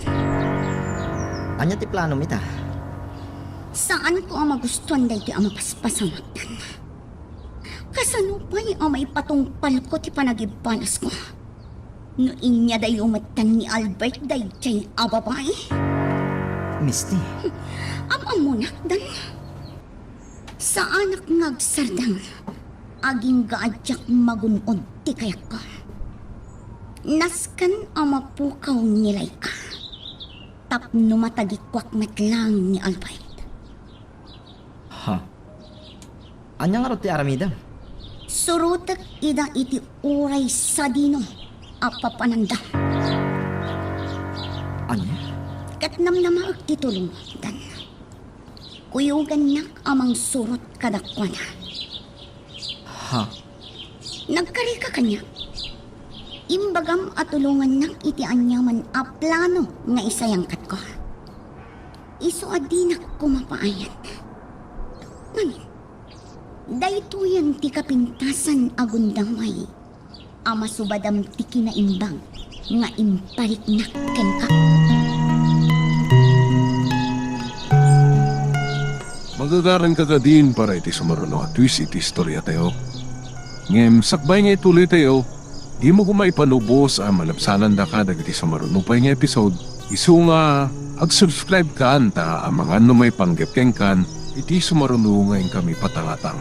Ania ti planom ita? Saanko a magustuan daytoy a mapaspasamak, Dan. Kasano pay a maipatungpalko ti panagibalasko no inyadayo metten ni Albert daydiay a babai? Misty. Am-ammonak, Dan. Saanak nga agsardeng, agingga a diak magun-od ti kayatko. Nasken a mapukaw ni Laika tapno matagikuak met laeng ni Albert. Ha? Ania ngarud ti aramidem? Surotek ida iti uray sadino a papananda. Ania? Ket namnamaek ti tulong, Dan. Kuyogannak a mangsurot kadakuada. Ha? Nagkarika kaniak. Imbagam a tulongannak iti aniaman a plano nga isayangkatko. Isu a dinak koma paayan. Ngamin, daytoyen ti kapintasan a gundaway a masubadam ti kinaimbag nga impariknak kenka. Magagaranka kadin para iti sumaruno a twist iti istoriatayo. Ngem sakbay nga ituloytayo, dimo koma ipanubos a malabsanandaka dagiti sumaruno pay nga episode. Isu nga ag-subscribe ka ta amangan no maipanggep kenkan iti sumaruno nga inkami patangatang.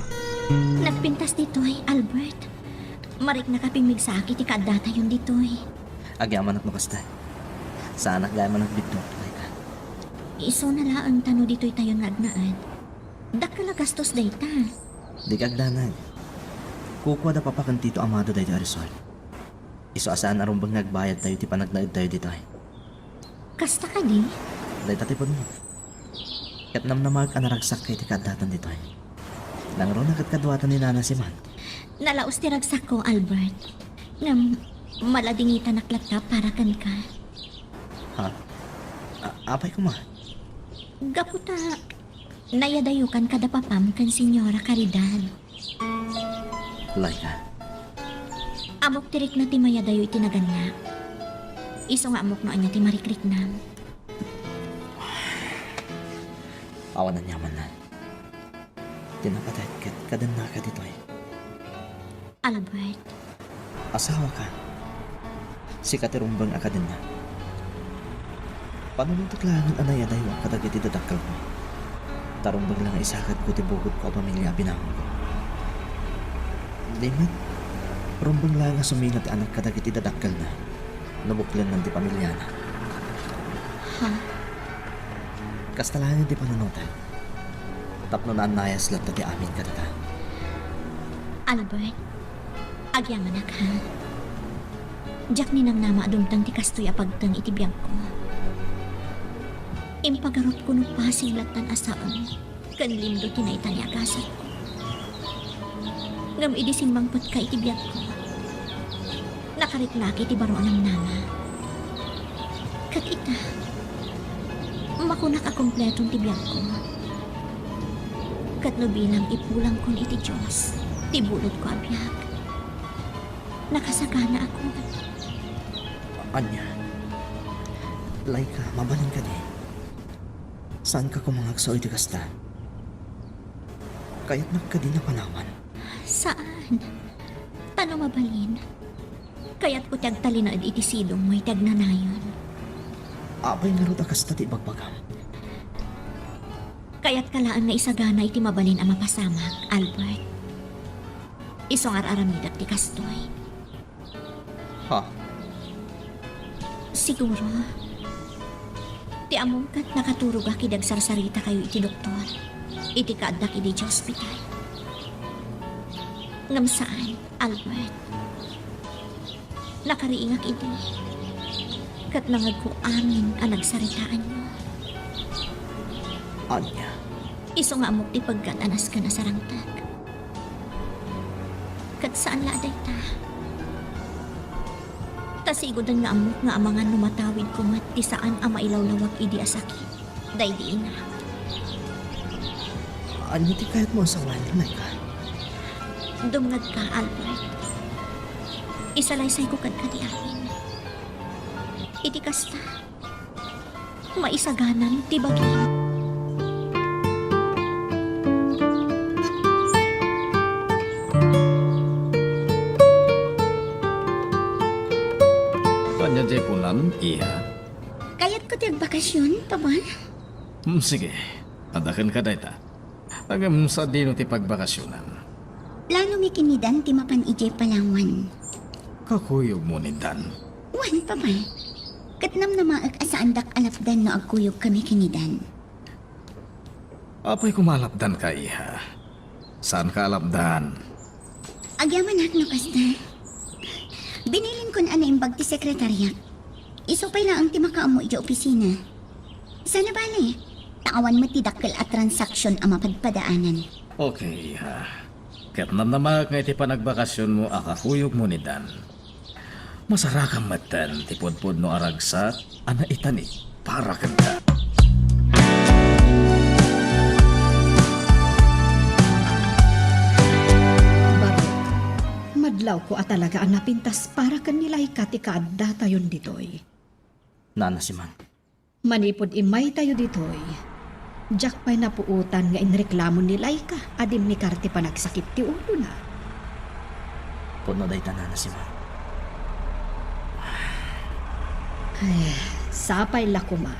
Nagpintas ditoy, Albert. Mariknak a pimmigsaak iti kaaddatayon ditoy. Agyamanak no kasta. Saanak gayam a nagbitto, Laika. Isuna laeng ta no ditoytayon nga agnaed. Dakkel a gastos dayta. Dika agdanag. Kukua da Papa ken Tito Amado daytoy a resort. Isu a saan a rumbeng nga agbayadtayo iti panagnaedtayo ditoy. Kasta kadi? Dayta ti pudno. Ket namnamaek a naragsakka iti kaaddatan ditoy. Nangruna ket kaduata ni Nana Siman. Nalaus ti ragsakko, Albert. Ngem, maladingitanak latta para kenka. Ha? A-, apay koma? Gapu ta, nayadayokan kada papam ken Señora Caridad. Laika. Ammok ti rikna ti mayadayo iti naganna. Isu nga ammok no ania ti marikriknam. Awan aniamanna. Ti napatayek ket kadennaka ditoy. Albert. Asawaka. Sika ti rumbeng a kadenna. Panunotek laengen a nayadayoak kadagiti dadakkelko. Ta rumbeng la nga isakadko ti bukodko a pamilia a binangonko. Di met, rumbeng la nga sumina ti anak kadagiti dadakkelna no buklennan ti pamiliana. Ha? Kasta laengen ti panunotek. Tapno naannayas latta ti amin kadata. Albert, agyamanak, ha? Diak ninangnama a dumteng ti kastoy a pagteng iti biagko. Impagarupko no pasing lattan a saem ken lindo ti naitani a gasatko. Ngem idi simmangpetka iti biagko, nakariknak iti baro a namnama. Ket ita, makunak a kompleton ti biagko. Ket no bilang ipulangkon iti Dios ti bulodko a biag, nakasaganakon. Ania? Laika, mabalin kadi? Saanka koma nga agsaw iti kasta? Kayatnak kadi a panawan? Saan. Ta no mabalin, kayatko ti agtalinaed iti sidongmo iti agnanayon. Apay ngarud a kasta ti ibagbagam? Kayatka laeng nga isagana iti mabalin a mapasamak, Albert. Isu nga ar-aramidek ti kastoy. Ha? Siguro, ti ammom ket nakaturogak idi agsarsarita kayo iti doktor, iti kaaddak idi ospital. Ngem saan, Albert. Nakariingak idi, ket nangegko amin a nagsaritaanyo. Ania? Isu nga ammok ti peggat a nasken a sarangtek. Ket saan la a dayta. Ta siguden nga ammok nga amangan no matawidko met ti saan a mailawlawag idi a sakit daydi ina. Ania ti kayatmo a sawen, Laika? Dumngegka, Albert. Isalaysayko kenka ti amin. Iti kasta, maisaganam ti bagim. Ania diay kunam, iha? Kayatko ti agbakasyon, Papa. Hmm, sige. Adda kenka dayta. Ngem sadino ti pagbakasyonam? Planomi ken ni Dan ti mapan idiay Palawan. Kakuyogmo ni Dan? Wen, Papa. Ket namnamaek a saandak a lapdan no agkuyogkami ken ni Dan. Apay koma a lapdanka, iha? Saanka a lapdan? Agyamanak no kasta. Binilinkon a naimbag ti sekretariak. Isu pay laeng ti makaammo idiay opisina. Saan a bale, ta awan met ti dakkel a transaksyon a mapadpadaanan. Okay, iha. Ket namnamaek nga iti panagbakasyonmo a kakuyogmo ni Dan, masarakam metten ti pudpudno a ragsak a naitani para kenka. Barok, madla Tawko a talaga a napintas para ken ni Laika ti kaaddatayon ditoy. Nana Simang. Manipud immaytayo ditoy, diak pay napuotan nga inreklamo ni Laika a dimnikar ti panagsakit ti ulona. Pudno dayta, Nana Simang. Ay, sapay la koma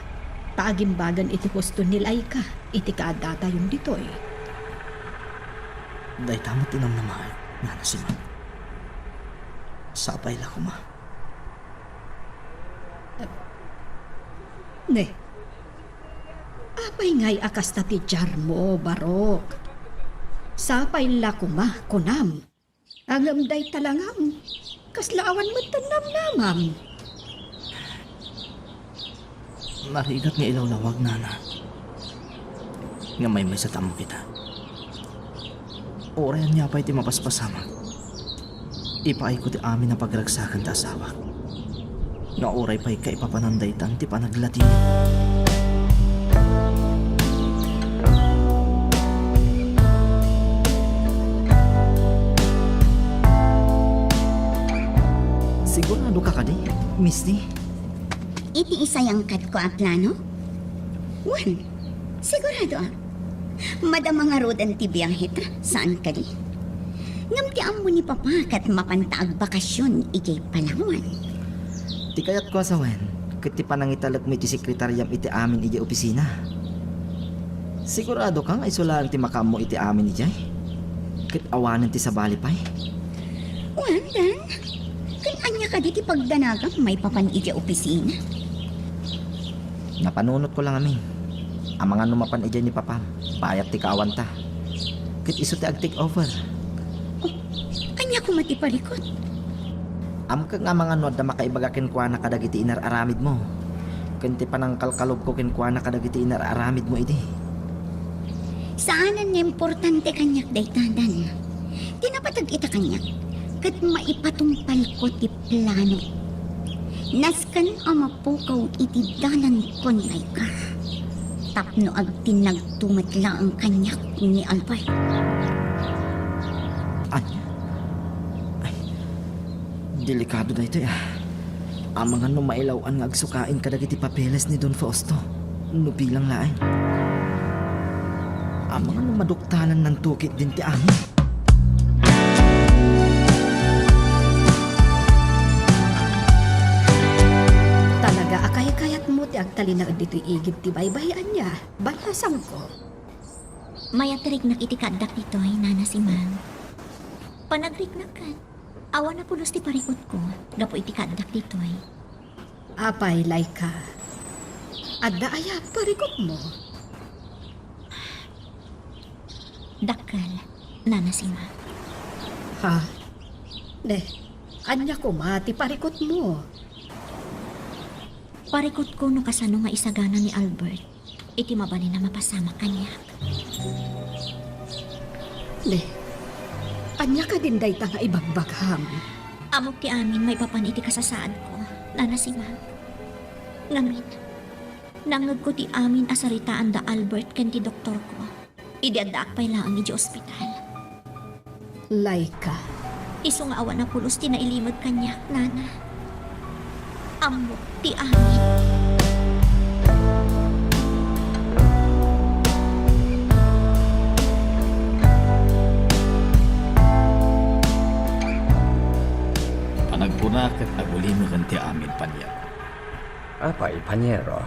ta agimbagan iti husto ni Laika iti kaaddatayon ditoy. Dayta met ti namnamaek, Nana Simang. Sapay la koma. Ne, apay ngay a kasta ti diarmo, Barok? Sapay la koma, kunam. Ngem dayta la ngam, kasla awan met ti namnamam. Narigat nga ilawlawag, Nana. Nga maymaysa ta ammo kita. Uray ania pay ti mapaspasamak, ipaayko ti amin a pagragsakan ta asawak. Nga uray pay kaipapanan daytan ti panaglati. Sigurado ka kadi, Misty? Iti isayangkatko a plano? Wen, sigurado a. Madama ngaruden ti biahe ta, saan kadi? Ngem ti ammo ni Papa ket mapanta agbakasyon idiay Palawan. Ti kayatko a sawen, ket ti panangitalekmo iti sekretariam iti amin idiay opisina. Sigurado ka nga isu laeng ti makaammo iti amin idiay? Ket awanen ti sabali pay? Wen, Dan, ken ania kadi ti pagdanagam maipapan idiay opisina? Napanunotko la ngamin. Amangan no mapan idiay ni Papam, bayat ti kaawanta. Ket isu ti ag-take over. Oh, ania koma ti parikut? Ammok nga amangan no adda makaibaga kenkuana kadagiti inar-aramidmo, ken ti panangkalkalubko kenkuana kadagiti inar-aramidmo idi. Saanen nga importante kaniak dayta, Dan. Ti napateg ita kaniak, ket maipatungpalko ti plano. Nasken a mapukaw iti dalanko ni Laika. Tapno agtinnagto met laeng kaniak ni Albert. Ania? Ay, delikado daytoy, ah. Amangan no mailaw-an nga agsukain kadagiti papeles ni Don Fausto, no bilang laeng. Amangan no maduktalan nanto ketdin ti amin. Talaga a kaykayatmo ti agtalinaed ditoy igid ti baybay-anna, balasangko. Mayat ti riknak iti kaaddak ditoy, Nana Simang. Panagriknak ket, awan a pulos ti parikutko gapu iti kaaddak ditoy. Apay, Laika, adda aya parikutmo? Dakkel, Nana Simang. Ha? Ne, ania koma ti parikutmo? Parikutko no kasano nga isagana ni Albert iti mabalin a mapasamak kaniak. Ne, ania kadin dayta nga ibagbagam? Ammok ti amin maipapan iti kasasaadko, Nana Simang. Ngamin, nangngegko ti amin a saritaan da Albert ken ti doktorko idi addaak pay laeng idiay ospital. Laika. Isu nga awan a pulos ti nailimeg kaniak, Nana. Ammok ti amin. Panagkunak ket agulimeken ti amin, Paniero. Apay, Paniero?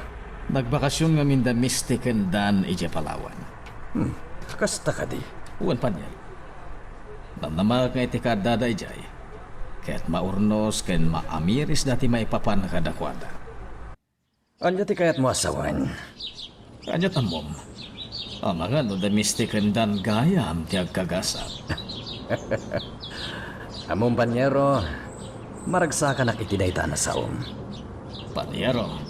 Nagbakasyon ngamin da Misty ken Dan idiay Palawan. Hmm, kasta kadi? Wen, Paniero. Namnamaek nga iti kaaddada idiay, ket maurnos ken maamirisda ti maipapan kadakuada. Ania ti kayatmo a sawen? Ania ti ammom? Amangan no da Misty ken Dan gayam ti agkagasat. Ammom, Paniero, maragsakanak iti dayta a nasaom. Paniero.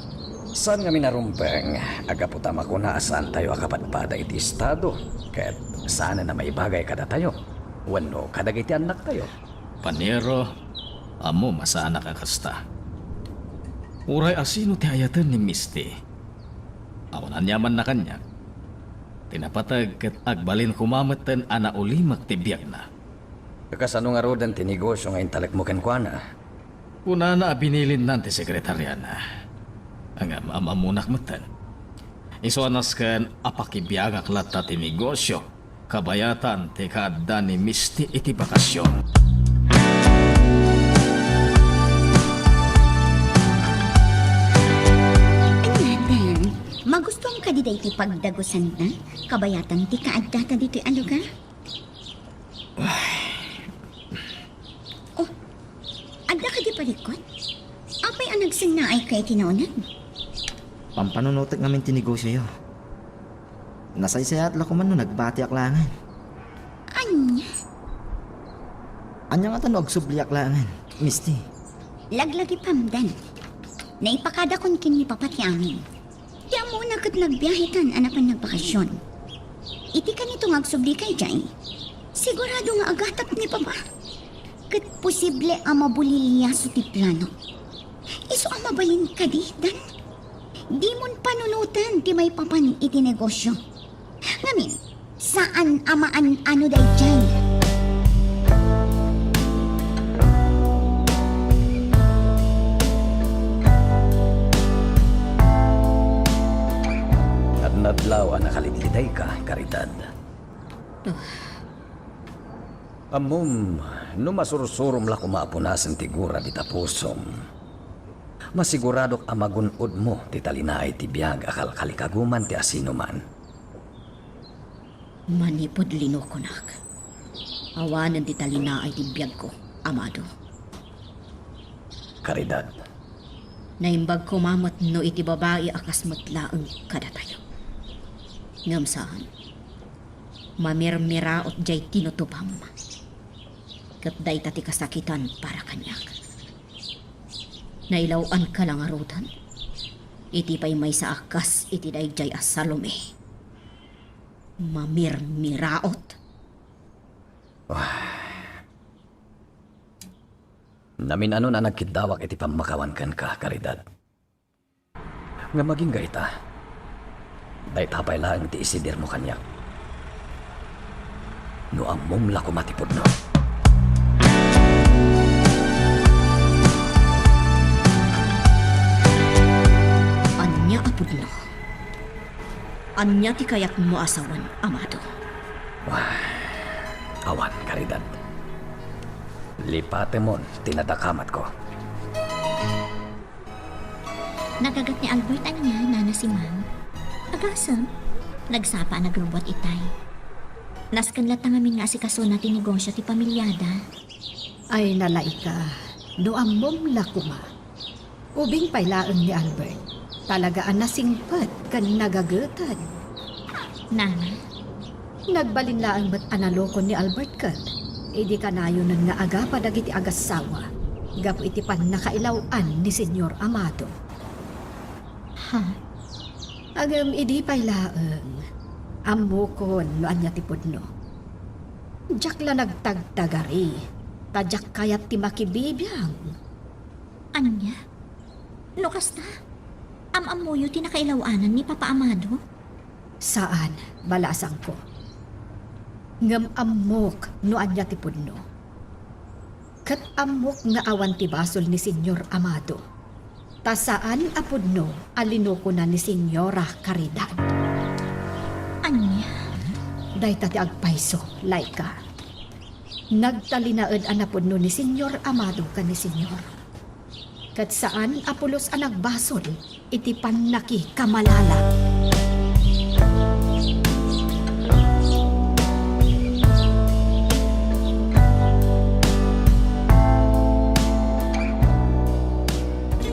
Saan ngamin a rumbeng a gapu ta makuna a saantayo a kapadpada iti estado ket saanen a maibagay kadatayo wenno kadagiti annaktayo. Paniero, ammom a saanak a kasta. Uray asino ti ayaten ni Misty, awan aniamanna kaniak. Ti napateg ket agbalin koma metten a naulimek ti biagna. Kasano ngaruden ti negosio nga intalekmo kenkuana? Kunana a binilinnan ti sekretariana. Ngem am-ammonak metten. Isu a nasken a pakibiagak latta ti negosio, kabayatan ti kaadda ni Misty iti bakasion. Ania, Dan? Magustuam kadi daytoy pagdagusanna, kabayatan ti kaaddata ditoy a lugar? Oh, adda kadi parikut? Apay a nagsennaayka iti nauneg? Pampanunotek ngamin ti negosioyo. Nasaysayaat la koman no nagbatiak laengen. Ania? Ania ngata no agsubliak laengen, Misty? Laglagipem, Dan. Naipakadakon ken ni Papa ti amin. Ti ammona ket nagbiahetan a napan nagbakasion. Iti kanito nga agsublika idiay, sigurado nga agatap ni Papa. Ket posible a mabuliliaso ti plano. Isu a mabalin kadi, Dan? Dimon panunoten ti maipapan iti negosio. Ngamin, saan a maan-ano daydiay. Nadnadlaw a nakalidlidayka, Caridad. Ah. Ammom, no masursurom la koma a punasen ti gura dita pusom, masiguradok a magun-odmo ti talinaay ti biag a kalkalikaguman ti asinoman. Manipud linokonak, awanen ti talinaay ti biagko, Amado. Caridad. Naimbag koma met no iti babai a kas met laeng kadatayo. Ngem saan. Mamirmiraot diay tinutupam. Ket dayta ti kasakitan para kaniak. Nailaw-anka la ngaruden iti pay maysa a kas iti daydiay a Salome. Mamirmiraot. Namin-anon a nagkiddawak iti pammakawan kenka, Caridad. Ngem agingga ita, dayta pay laeng ti isidirmo kaniak. No ammom la koma ti pudno. Ania a pudno? Ania ti kayatmo a sawen, Amado? Wah, awan, Caridad. Lipatemon ti nadakamatko. Nagaget ni Albert ania, Nana Simang? Agasem. Nagsapa a nagrubbuat itay. Nasken latta ngamin nga asikasona ti negosio ti pamiliada. Ay, nalaika, no ammom la koma. Ubing pay laeng ni Albert. Talaga a nasingpet ken nagageted. Nana? Nagbalin laeng met a nalukon ni Albert ket idi kanayonen nga agapa dagiti agassawa gapu iti pannakailaw-an ni Señor Amado. Ha? Ngem idi pay laeng, ammokon no ania ti pudno. Diak la nagtagtagari, ta diak kayat ti makibibiang. Ania? No kasta, am-ammoyo ti nakailaw-anan ni Papa Amado? Saan, balasangko. Ngem ammok no ania ti pudno. Ket ammok nga awan ti basol ni Señor Amado. Ta saan a pudno a linukona ni Señora Caridad. Ania? Dayta ti agpayso, Laika. Nagtalinaed a napudno ni Señor Amado ken ni Señor. Ket saan a pulos a nagbasol iti pannakikamalala.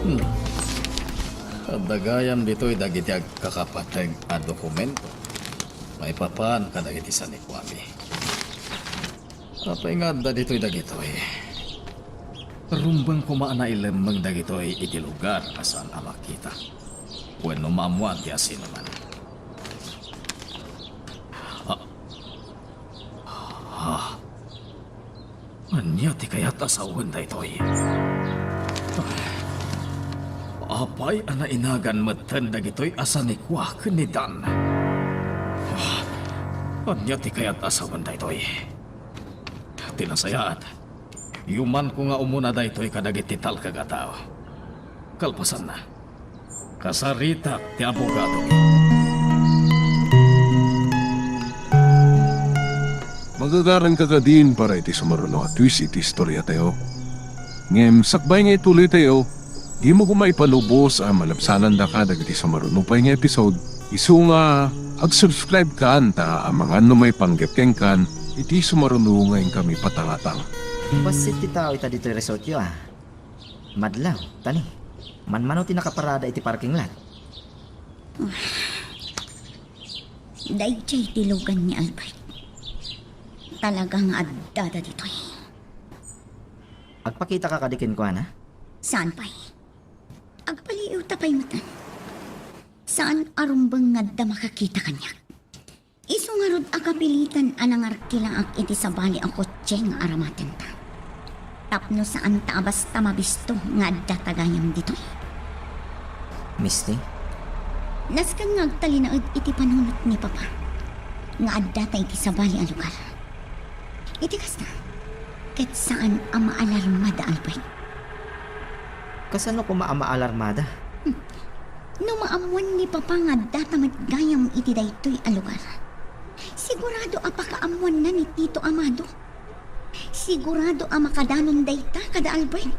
Hmm. Adda gayam ditoy dagiti agkakapateg a dokumento maipapan kadagiti sanikuami. Apay nga adda ditoy dagitoy? Rumbeng koma a nailemmeng dagitoy iti lugar a saan a makita wenno maammoan ti asinoman. Ah. Ah. Ania ti kayat a sawen daytoy? Apay a nainagan metten dagitoy a sanikua ken ni Dan? Ah. Ania ti kayat a sawen daytoy? Ti nasayaat, yumanko nga umuna daytoy kadagiti talkag a tao. Kalpasanna, kasaritak ti abogadomi. Magagaranka kadin para iti sumaruno a twist iti istoriatayo. Ngem sakbay nga ituloytayo, dimo koma ipalubos a malabsanandaka dagiti sumaruno pay nga episode. Isu nga ag-subscribe kan ta amangan no maipanggep kenkan iti sumaruno nga inkami patangatang. Bassit ti tao ita ditoy resortyo, a. Madlaw, tani. Manmano ti nakaparada iti parking lot. Daydiay ti lugan ni Albert. Talaga nga addada ditoy. Agpakitaka kadi kenkuana? Saan pay? Agpaliiwta pay metten. Saan a rumbeng nga adda makakita kaniak. Isu ngarud a kapilitan a nangarkilaak iti sabali a kotse nga aramatenta. Tapno saanta a basta mabisto nga addata gayam ditoy. Misty? Nasken nga agtalinaed iti panunot ni Papa nga addata iti sabali a lugar. Iti kasta, ket saan a maalarmada, Albert. Kasano koma a maalarmada? Hmm. No maammoan ni Papa nga addata met gayam iti daytoy a lugar, sigurado a pakaammoanna ni Tito Amado. Sigurado a makadanon dayta kada Albert.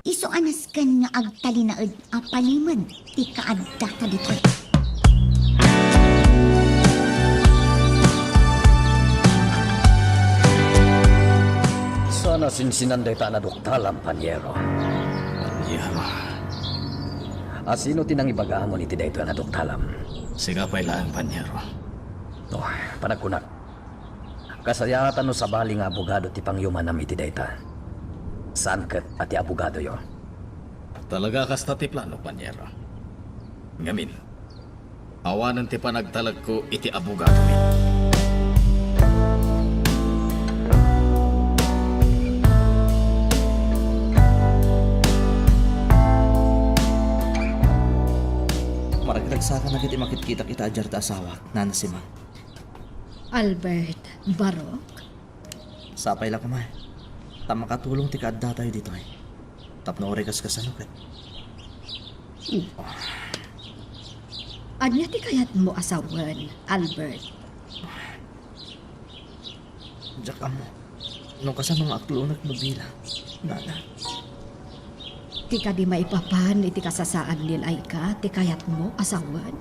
Isu a nasken nga agtalinaed a palimed ti kaaddata ditoy. Saan a sinsinan dayta a naduktalam, Panyero? Panyero? Asino ti nangibagamon iti daytoy a naduktalam? Sika pay laeng, Panyero. Oh, panagkunak. Kasayaatan no sabali nga abogado ti pangyumanam iti dayta. Saan ket a ti abogadoyo. Talaga kasta ti plano, Panyero. Ngamin, awanen ti panagtalekko iti abogadomi. Maragragsakan dagiti makitkitak ita a diarta asawak, Nana Simang. Albert, Barok? Sapay la koma, ta makatulong ti kaaddatayo ditoy. Tapno uray kas kasano ket. Hmm. Ania ti kayatmo a sawen, Albert? Diak ammo no kasano nga aklongen no bilang, Nana. Ti kadi maipapan iti kasasaan ni Laika ti kayatmo a sawen?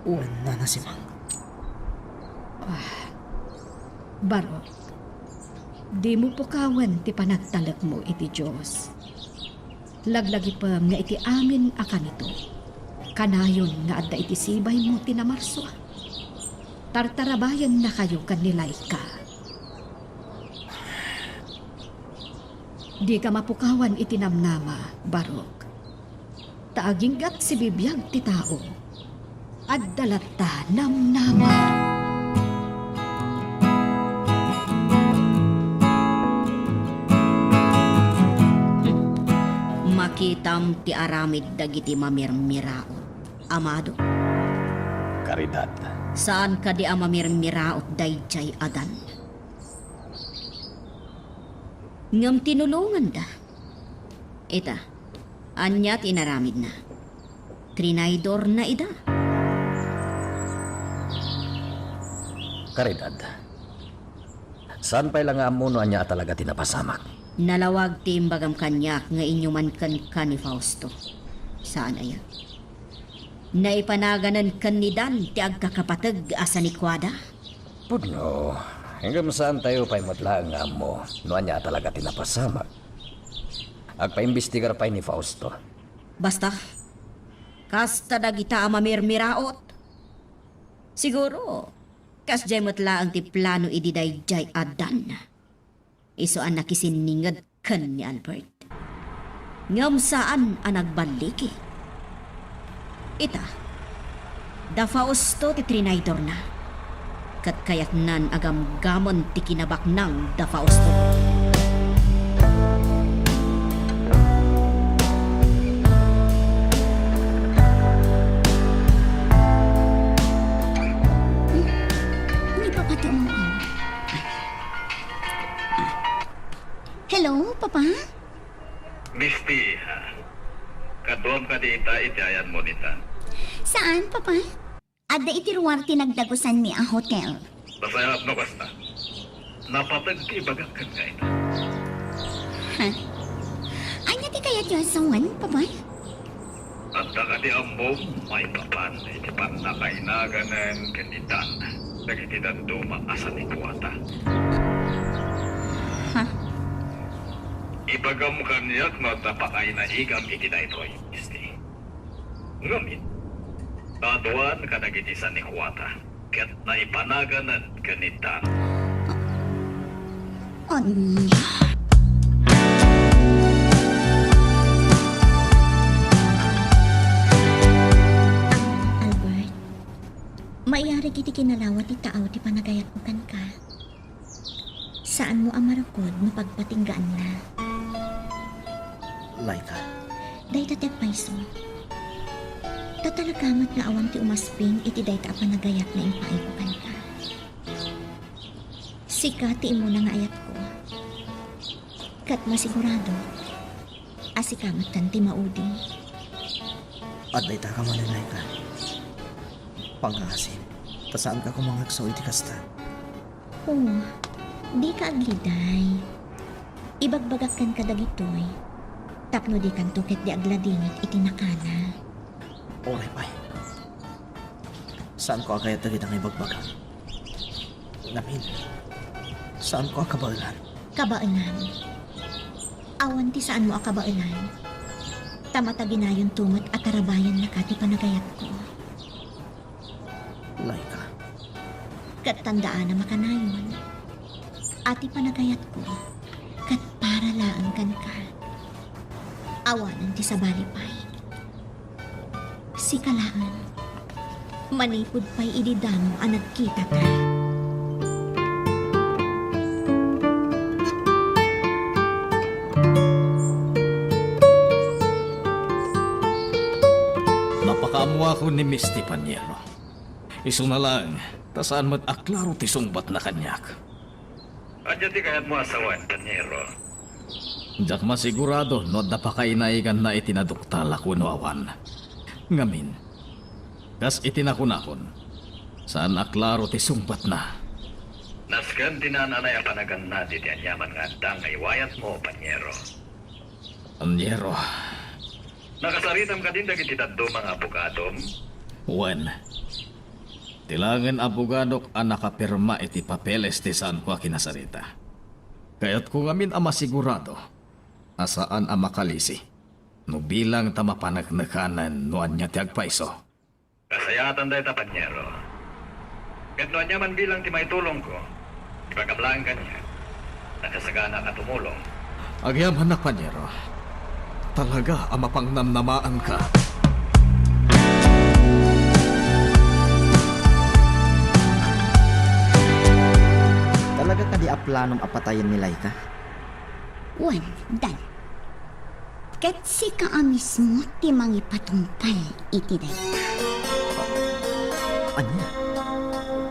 Wen, Nana Simang. Ah, Barok, dimo pukawen ti panagtalekmo iti Dios. Laglagipem nga iti amin a kanito, kanayon nga adda iti sibaymo ti namarsua. Tartarabayennakayo ken ni Laika. Dika mapukawan iti namnama, Barok. Ta agingga ti sibibiag ti tao, adda latta namnama. Makitam ti aramid dagiti mamirmiraot, Amado. Caridad. Saan kadi a mamirmiraot daydiay a dan. Ngem tinulonganda. Ita, ania ti inaramidna? Trinaydorna ida. Caridad, saan pay la nga ammo no ania a talaga ti napasamak? Nalawag ti imbagam kaniak nga inyuman kenka ni Fausto. Saan aya? Naipanaganen ken ni Dan ti agkakapateg a sanikuada? Pudno, ngem saantayo pay met laeng nga ammo no ania a talaga ti napasamak. Agpaimbestigar pay ni Fausto. Basta, kasta dagita a mamirmiraot. Siguro, kasdiay met laeng ti plano idi daydiay a Dan. Isu a nakisinninged ken ni Albert. Ngem saan a nagballigi. Ita, da Fausto ti trinaydorna. Ket kayatnan a gamgamon ti kinabaknang da Fausto. Ni Papa ti umawang. Ita iti ayanmo ni Dan. Saan, Papa? Adda iti ruar ti nagdagusanmi a hotel. Nasayaat no kasta. Napateg ti ibagak ken kayna. Ha? Ania ti kayatyo a sawen, Papa? Adda kadi ammom maipapan iti pannakainaganen ken ni Dan dagiti dadduma a sanikuata? Ha? Ibagam kaniak no adda pakainaigam iti daytoy, Misty. Ngamin, kaaduan kadagiti sanikuata ket naipanaganen ken ni Dan. Ania? Albert, maiyarig iti kinalawa ti taaw ti panagayatko kenka. Saanmo a marukod no pagpatinggaanna. Laika. Dayta ti agpayso. Ta talaga met nga awan ti umasping iti dayta a panagayat nga impaayko kenka. Sika ti immuna nga ayatko. Ket masigurado a sika met ti maudi. Adda ita ka manen, Laika. Pangngaasim, ta saanka koma nga agsaw iti kasta. Oh, dika agliday. Ibagbagak kenka dagitoy tapno dikanto ketdi agladingit iti nakana. Uray pay. Saanko a kayat dagita nga ibagbagam. Ngamin, saanko a kabaelan. Kabaelan? Awan ti saanmo a kabaelan. Ta mataginayonto met a tarabayannaka ti panagayatko. Laika. Ket tandaanam a kanayon a ti panagayatko ket para laeng kenka. Awanen ti sabali pay. Sika laeng, manipud pay idi damo a nagkitata. Napakaammoakon ni Misty, Paniero. Isuna laeng, ta saan met a klaro ti sungbatna kaniak. Ania ti kayatmo a sawen, Paniero? Diak masigurado no adda pakainaiganna iti naduktalak wenno awan. Ngamin, kas iti nakunakon, saan a klaro ti sungbatna. Nasken ti naan-anay a panaganna diti aniaman nga adda nga iwayatmo, Paniero. Paniero. Nakasaritam kadin dagiti dadduma nga abogadom? Wen. Ti laengen abogadok a nakapirma iti papeles ti saanko a kinasarita. Kayatko ngamin a masigurado a saan a makalisi no bilang ta mapaneknekanen no ania ti agpayso. Kasayaatan dayta, Paniero. Ket no ania man bilang ti maitulongko, ibagam laeng kaniak. Nakasagana ka tumulong. Agyamanak, Paniero. Talaga a mapangnamnamaanka. Talaga kadi a planom a patayen ni Laika? Wen, Dan. Ket sika a mismo ti mangipatungpal iti dayta. Ania?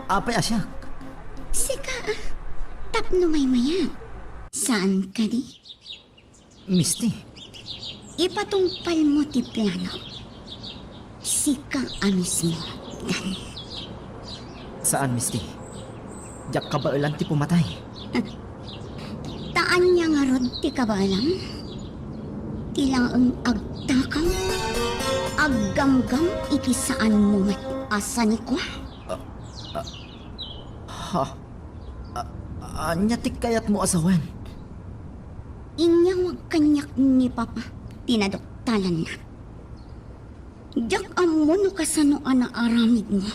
Apay a siak? Sika a tapno maymayat. Saan kadi? Misty. Ipatungpalmo ti plano. Sika a mismo, Dan. Saan, Misty. Diak kabaelan ti pumatay. Ta ania ngarud ti kabaelam? Ti laeng agtakaw, aggamgam iti saanmo met a sanikua. Ah, ah, ha? Ah, ania ti kayatmo a sawen? Inyawag kaniak ni Papa ti naduktalanna. Diak ammo no kasano a naaramidna.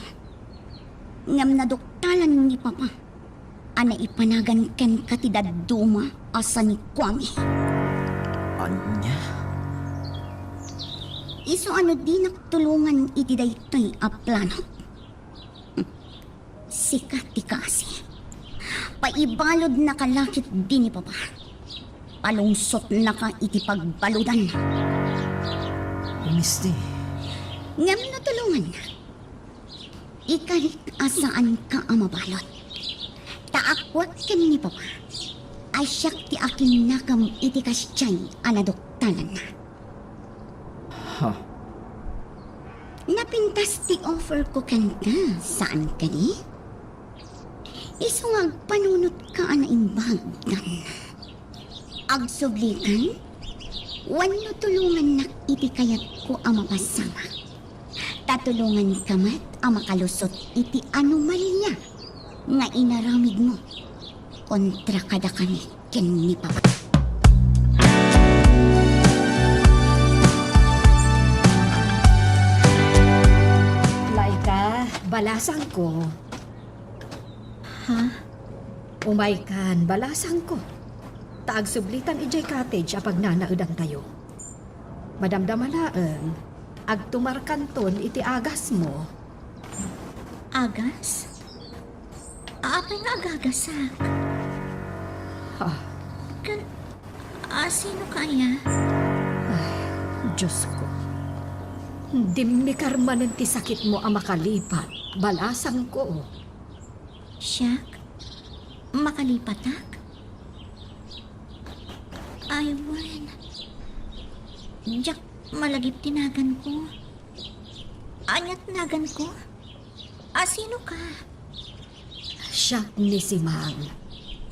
Ngem naduktalan ni Papa a naipanagan kenka ti dadduma a sanikuami. Ania? Isu a no dinak tulongan iti daytoy a plano. Sika ti kaasi. Paibaludnaka la ketdi ni Papa. Palungsotnaka iti pagbaludan. Misty. Ngem no tulonganna, ikarik a saanka a mabalud. Ta akuak ken ni Papa a siak ti akinnakam iti kasdiay a naduktalanna. Ha? Napintas ti offer ko kenka, saan kadi? Isu nga agpanunotka a naimbag, Dan. Agsublikan? Wenno tulongannak iti kayatko a mapasamak? Ta tulonganka met a makalusot iti anomalia nga inaramidmo kontra kadakami ken ni Papa. Laika, balasangko. Ha? Umaykan, balasangko. Ta agsublitan idiay cottage a pagnanaedantayo. Madamdama laeng, agtumarkanton iti agasmo. Agas? Apay nga agagasak? Ha? Ken, asino ka aya? Ay, Diyos ko. Dimmikar manen ti sakitmo a makalipat, balasangko. Siak? Makalipatak? Ay, wen. Diak malagip ti naganko. Aniat naganko? Asino ka? Siak ni Simang.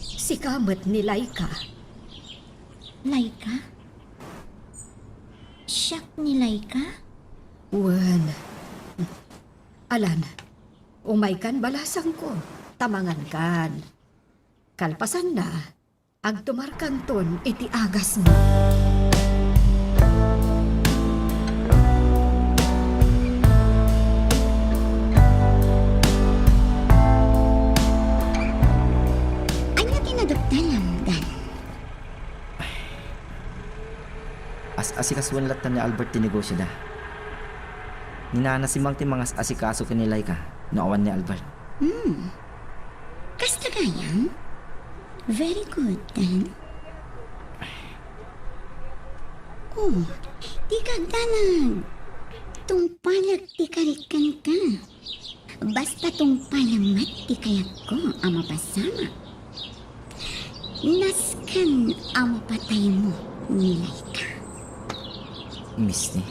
Sika met ni Laika. Laika? Siak ni Laika? Wen. Alan, umaykan balasangko, ta mangankan. Kalpasanna, agtumarkanton iti agasmo. Ania ti naduptalam, Dan? As-asikasuen latta ni Albert ti negosioda. Ni Nana Simang ti mangas-asikaso ken ni Laika no awan ni Albert. Hmm. Kasta gayam? Very good, then. Oh, dika agdanag. Tungpalek ti karik kenka. Basta tungpalem met ti kayatko a mapasamak. Nasken a mapataymo ni Laika. Misty?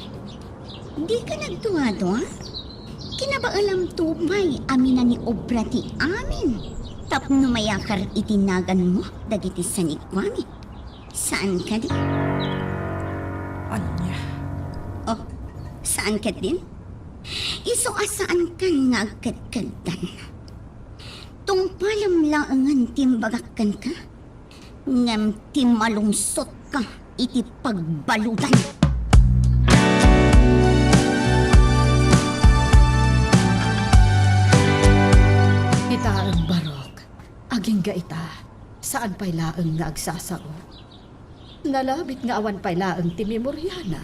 Dika nagduadua? Kinabaelamto pay a minaniobra ti amin tapno mayakar iti naganmo dagiti sanikuami. Saan kadi? Ania? Oh, saan ketdin? Isu a saankan nga agkedkeddan. Tungpalem laengen ti imbagak kenka, ngem ti malungsotka iti pagbaludan. Kitaem, Barok, agingga ita, saan pay laeng nga agsasao. Nalabit nga awan pay laeng ti memoriana.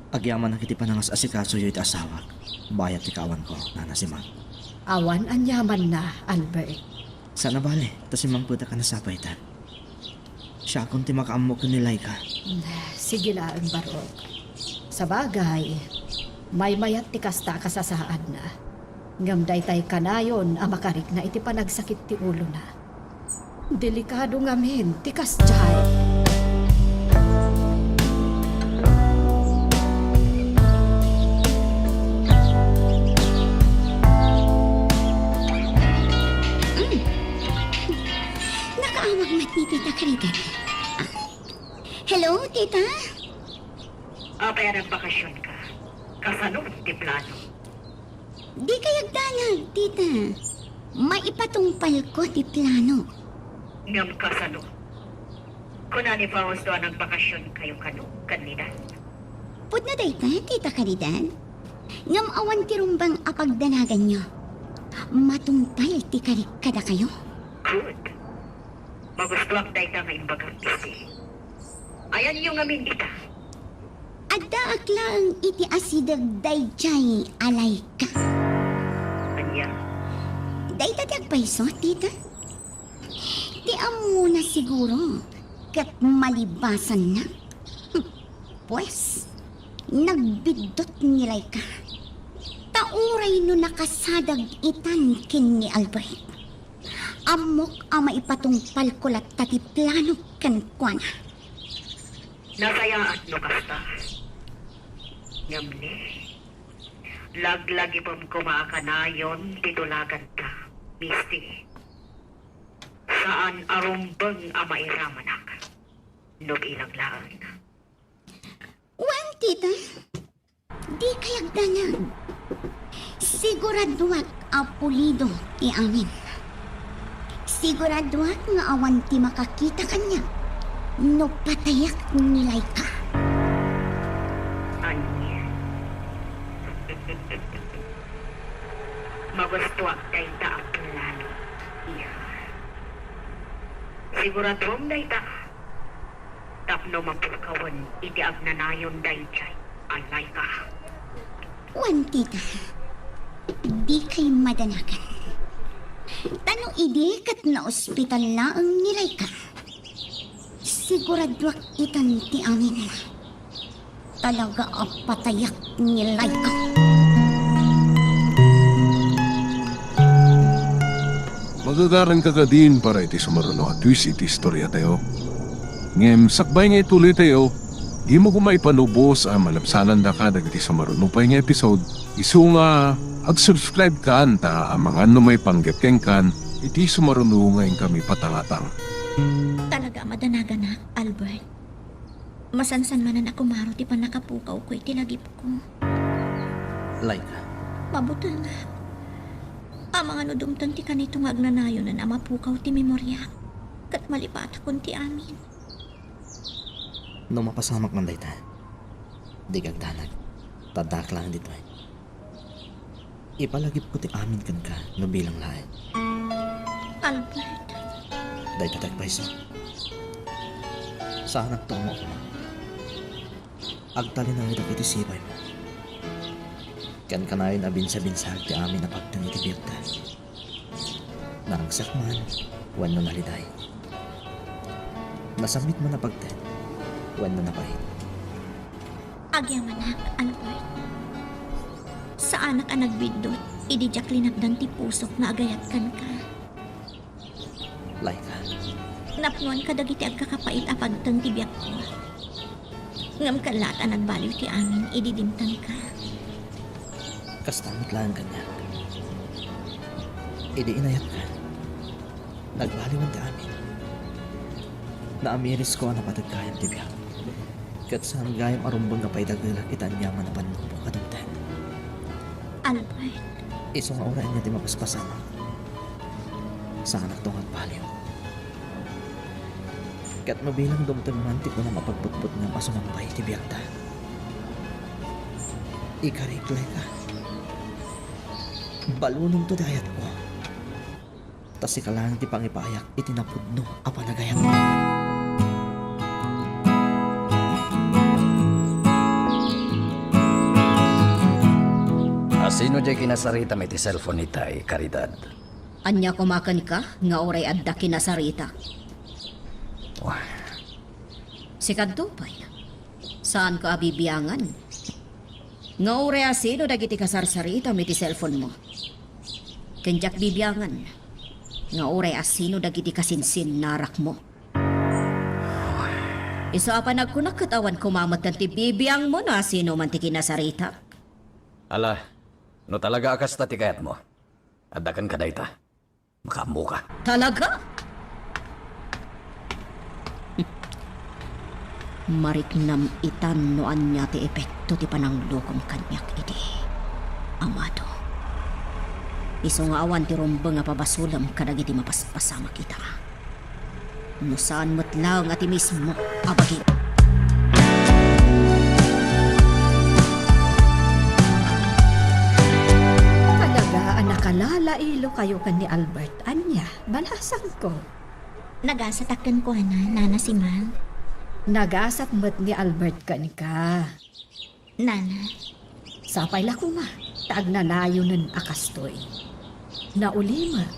Agyamanak iti panangas-asikasoyo iti asawak, bayat ti kaawanko, Nana Simang. Awan aniamanna, Albert. Saan a bale, ta simmangpetak a nasapaytan. Siakon ti makaammo ken ni Laika. Sige laeng, Barok. Sabagay, maymayat ti kasta a kasasaadna. Ngem daytay kanayon a makarikna iti panagsakit ti ulona. Delikado ngamin ti kasdiay. Mm. Nakaawag met ni Tita Caridad. Ah. Hello, Tita? Apay a nagbakasionka? Kasano ti plano? Dikay agdanag, Tita. Maipatungpalko ti plano. Ngem kasano? Kuna ni Fausto a nagbakasionkayo kano ken ni Dan. Pudno dayta, Tita Caridad. Ngem awan ti rumbeng a pagdanaganyo. Matungpal ti karik kadakayo. Good. Magustuak dayta nga imbagam, Misty. Ayanyo ngamin ita. Addaak laeng iti asideg daydiay a Laika. Ania? Dayta ti agpayso, Tita. Ti ammona siguro, ket malibasanna. Hm, pues, nagbiddut ni Laika. Ta uray no nakasadeg itan ken ni Albert. Ammok a maipatungpalko latta ti planok kenkuana. Nasayaat no kasta. Ngem ni, Laglagipem koma a kanayon ti tulaganta, Misty. Saan a rumbeng a mairamanak no bilang laeng. Wen, tita. Dikay agdanag. Siguraduak a pulido ti amin. Siguraduak nga awan ti makakita kaniak no patayak ni Laika. Ania? Magustuak dayta a plano, iha. Siguraduem dayta tapno mapukawen iti agnanayon daydiay a Laika. Wen, tita, dikay madanagan. Ta no idi ket naospital laeng ni Laika, siguraduak itan ti amin. Talaga a patayak ni Laika. Magagaranka kadin para iti sumaruno a twist iti istoriatayo. Ngem sakbay nga ituloytayo, dimo koma ipanubos a malabsanandaka dagiti sumaruno pay nga episode. Isu nga ag-subscribe kan ta amangan no maipanggep kenkan iti sumaruno nga inkami patangatang. Talaga a madanaganak, Albert. Masansan manen a kumaro ti pannakapukawko iti lagipko. Laika. Mabutengak. Amangan no dumteng ti kanito nga agnanayonen a mapukaw ti memoriak, ket malipatakon ti amin. No mapasamak man dayta, dika agdanag, ta addaak laeng ditoy. Ipalagipko ti amin kenka no bilang laeng. Albert. Dayta ti agpayso. Saanakto a mauma. Agtalinaedak iti sibaymo. Ken kanayon a binsa-binsaek ti amin a pagteng iti biagta. Naragsak man wenno naliday. Nasammit man a pagteng wenno napait. Agyamanak, Albert. Saanak a nagbiddut idi diak linakdan ti pusok nga agayat kenka. Laika. Napnoan kadagiti agkakapait a pagteng ti biagko. Ngem kallaat a nagbaliw ti amin idi dimtengka. Kasta met laeng kaniak. Idi inayatka, nagbaliwen ti amin. Naamirisko a napateg gayam ti biag. Ket saan gayam a rumbeng nga paidagelak iti aniaman a pannubo a dumteng. Albert. Isu nga uray ania ti mapaspasamak, saanakto nga agbaliw. Ket no bilang dumteng man ti kunam a pagbutbutngam a sumangpay iti biagta, ikarik, Laika. Balunemto ti ayatko. Ta sika laeng ti pangipayak iti napudno a panagayat. Asino diay kinasaritam iti cellphone itay, Caridad? Ania koma kenka nga uray adda kinasaritak? Wah. Sikanto pay, saanka a bibiangan nga uray asino dagiti kasarsaritam iti cellphone mo. Ken diak bibiangan nga uray asino dagiti kasinsinnarakmo. Isu a panagkunak ket awan koma metten ti bibiangmo no asino man ti kinasaritak. Ala, no talaga a kasta ti kayatmo, adda kenka dayta. Makaammoka. Talaga? Mariknam itan no ania ti epekto ti pananglokom kaniak idi, Amado. Isu nga awan ti rumbeng a pabasolem kadagiti mapaspasamak ita. No saan met laeng a ti mismo a bagim. Talaga a nakalalailo kayo ken ni Albert, ania? Balasangko. Nagasatak kenkuana, Nana Simang. Nagasat met ni Albert kenka. Nana. Sapay la koma, ta agnanayonen a kastoy. Naulimek,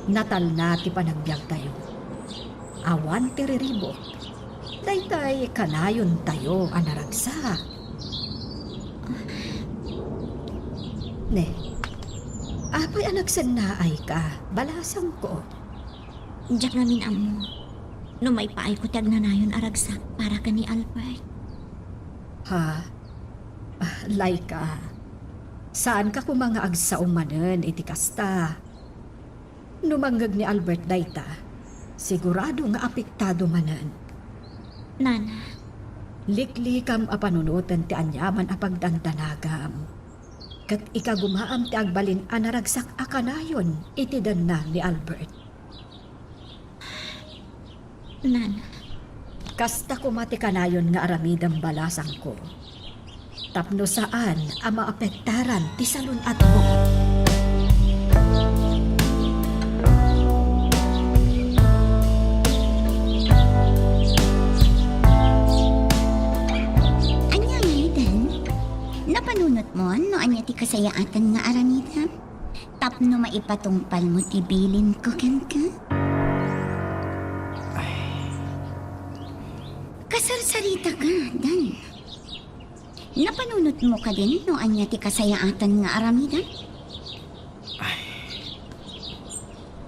natalna ti panagbiagtayo. Awan ti riribuk. Daytay kanayontayo a naragsak. Ne, apay a nagsennaayka, balasangko? Diak ngamin ammo no maipaayko ti agnanayon a ragsak para ken ni Albert. Ha? Ah, Laika, Saanka koma nga agsao manen iti kasta. No mangngeg ni Albert dayta, sigurado nga apektado manen. Nana. Liklikam a panunoten ti aniaman a pagdandanagam. Ket ikagumaam ti agbalin a naragsak a kanayon iti denna ni Albert. Nana. Kasta koma ti kanayon nga aramidem balasangko. Tapno saan a maapektaran ti salun-atmo. Ania ngay, Dan? Napanunotmon no ania ti kasayaatan nga aramidem? Tapno maipatungpalmo ti bilinko kenka? Ay. Kasarsaritaka, Dan. Napanunotmo kadin no ania ti kasayaatan nga aramidem? Ay.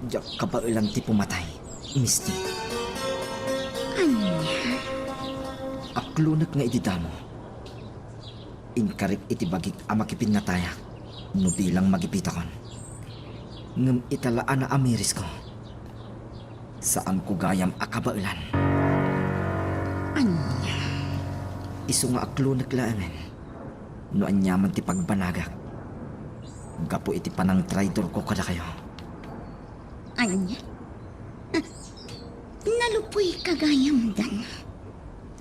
Diak kabaelan ti pumatay, Misty. Ania? Aklonek nga idi damo. Inkarik iti bagik a makipinnatayak no bilang magipitakon. Ngem ita la a naamirisko. Saanko gayam a kabaelan. Ania? Isu nga aklonek laengen no aniaman ti pagbanagak gapu iti panangtraidorko kadakayo. Ania? Nalupoyka gayam, Dan.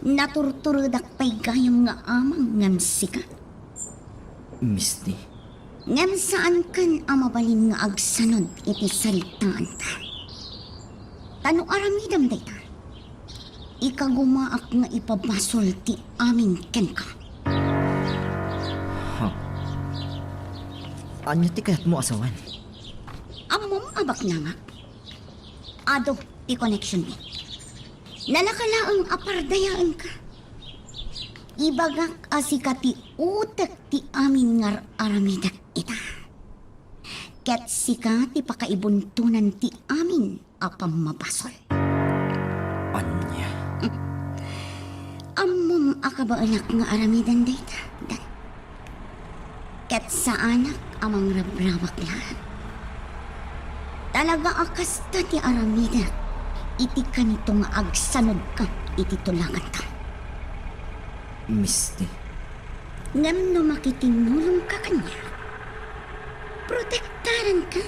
Naturturedak pay gayam nga amang ngem sika. Misty. Ngem saankan a mabalin nga agsanod iti saritaanta. Ta no aramidem dayta, ikagumaak nga ipabasol ti amin kenka. Ha? Ania ti kayatmo a sawen? Ammom a baknangak. Adu ti connection mi. Nalaka laeng a pardayaenka. Ibagak a sika ti utek ti amin nga ar-aramidek ita. Ket sika ti pakaibuntonan ti amin a pammabasol. Ania? Ammom a kabaelak nga aramiden dayta, Dan. Ket saanak a mangrabrabak laeng. Talaga a kasta ti aramidek iti kanito nga agsanodka iti tulaganta. Misty. Ngem no makitinulongka kaniak, protektaranka.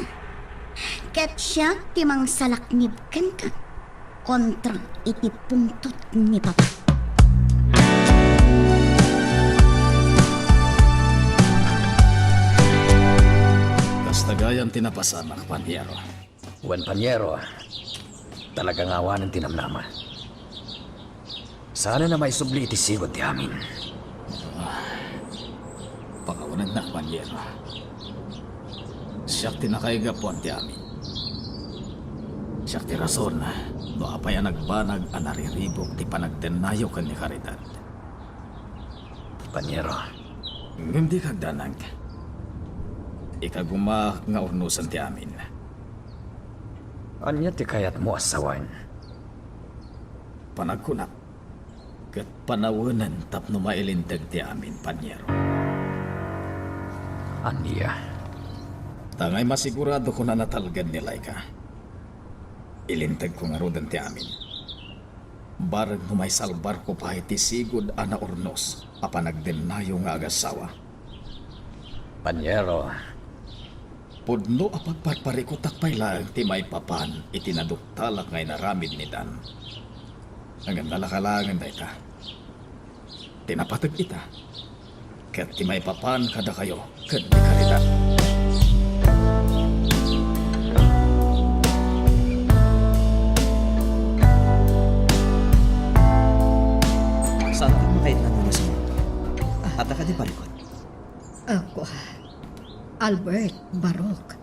Ket siak ti mangsalaknib kenka kontra iti pungtot ni Papa. Kasta gayam ti napasamak, Panyero. Wen, Panyero, talaga nga awanen ti namnama. Saanen a maisubli iti sigud ti amin. Ah, pakawanennak, Panyero. Siak ti nakaigapuan ti amin. Siak ti rason no apay a nagbanag a nariribuk ti panagdennayo ken ni Caridad. Panyero. Ngem dika agdanag. Ikagumaak nga urnosen ti amin. Ania ti kayatmo a sawen? Panagkunak ket panawenen tapno mailinteg ti amin, Panyero. Ania? Tangay masigurado kuna natalged ni Laika. Ilintegko ngaruden ti amin. Bareng no maisalbarko pay ti sigud a naurnos a panagdennayo nga agassawa. Panyero. Pudno a pagparparikutak pay laeng ti maipapan iti naduktalak nga inaramid ni Dan. Ngem nalaka laengen dayta. Ti napateg ita, ket ti maipapan kadakayo ken ni Caridad. Saan ti makaitna nga sumangpet? Adda kadi parikut? Ako, Albert, Barok.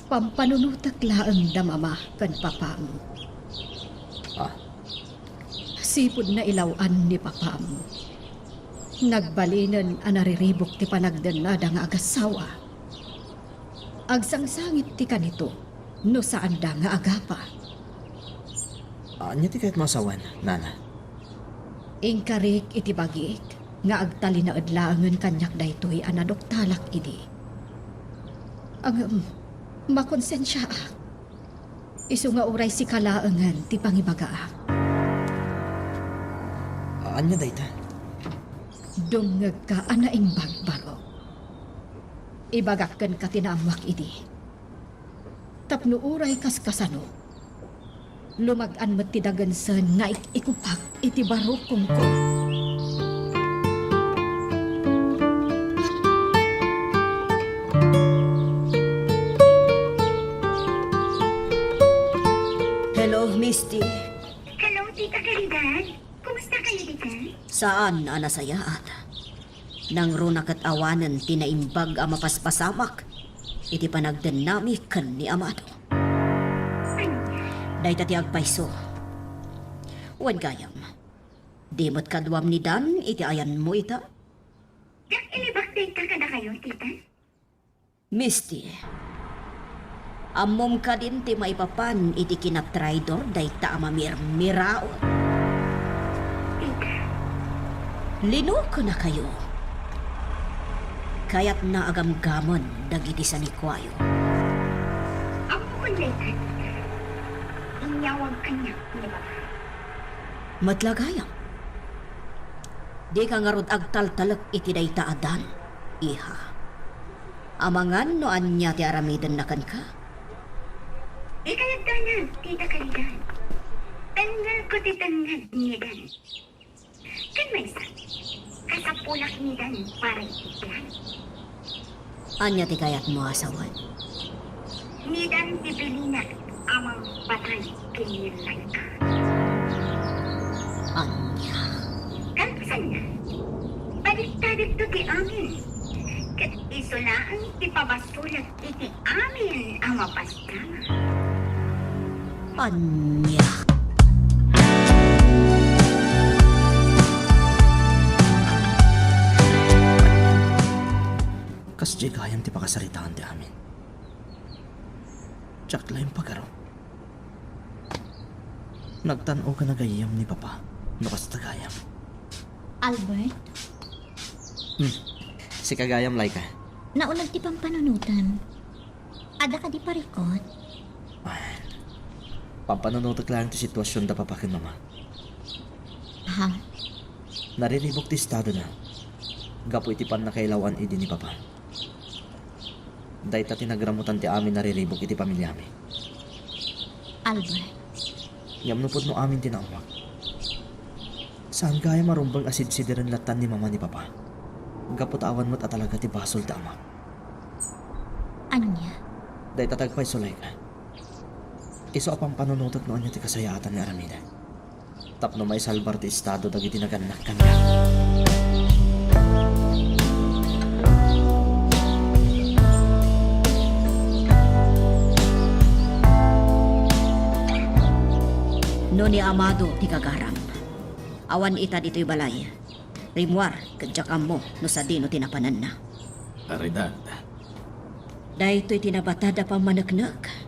Pampanunotek laeng da mama ken papam. Ah. Sipud nailaw-an ni papam, nagbalinen a nariribuk ti panagdennada nga agassawa. Agsangsangit ti kanito no saanda nga agapa. Ania ti kayatmo a sawen, Nana? Inkarik iti bagik nga agtalinaed laengen kaniak daytoy a naduktalak idi. Ngem, makonsensiaak. Isu nga uray sika laengen ti pangibagaak. Ania dayta? Dumngegka a naimbag, Barok. Ibagak kenka ti naammoak idi. Tapno uray kaskasano, lumag-an met ti dagensen nga ik-ikupak iti barukongko. Hello, Misty. Hello, Tita Caridad. Kumusta kayo dita? Saan a nasayaat. Nangruna ket awanen ti naimbag a mapaspasamak iti panagdennami ken ni Amado. Ania? Dayta ti agpayso. Wen gayam, di met kaduam ni Dan iti ayanmo ita? Diak inibak dayta kadakayo, tita. Misty, ammom kadin ti maipapan iti kinatraidor dayta a mamirmiraon? Tita. Linukonakayo. Kayatna a gamgamen dagiti sanikuayo. Ammokon dayta, tita. Inyawag kaniak ni Papa. Met la gayam. Dika ngarud agtaltalek iti dayta a Dan, iha. Amangan no ania ti aramidenna kenka? Di kayat danag, Tita Caridad. Tengngelko ti tengnga ni Dan. Ken maysa, kasapulak ni Dan para iti plan. Ania ti kayatmo a sawen? Ni Dan ti bilinak a mangpatay ken ni Laika. Ania? Kalpasanna, baliktadekto ti amin. Ket isu laeng ti pabasolek iti amin a mapasama. Ania? Kasdiay gayam ti pakasaritaan ti amin. Diak la impagaro. Nagtan-o ka na gayyem ni Papa, no kasta gayam. Albert? Hmm. Sika gayam, Laika. Nauneg ti pampanunotem. Adda kadi parikut? Ay, pampanunotek laeng ti situasion da Papa ken Mama. Ha? Nariribuk ti estadona gapu iti pannakailaw-an idi ni Papa. Dayta ti nagramutan ti amin a riribuk iti pamiliami. Albert. Ngem no pudno amin ti naammoak, saan gayam a rumbeng a sidsideren lattan ni Mama ni Papa, gapu ta awan met a talaga ti basol ti amak. Ania? Dayta ti agpayso, Laika. Isu a pampanunotek no ania ti kasayaatan nga aramidek tapno maisalbar ti estado dagiti nagannak kaniak. No ni Amado ti gagaram, awan ita ditoy balay. Rimmuar, ket diak ammo no sadino ti napananna. Karidad. Daytoy ti nabatad a pammaneknek.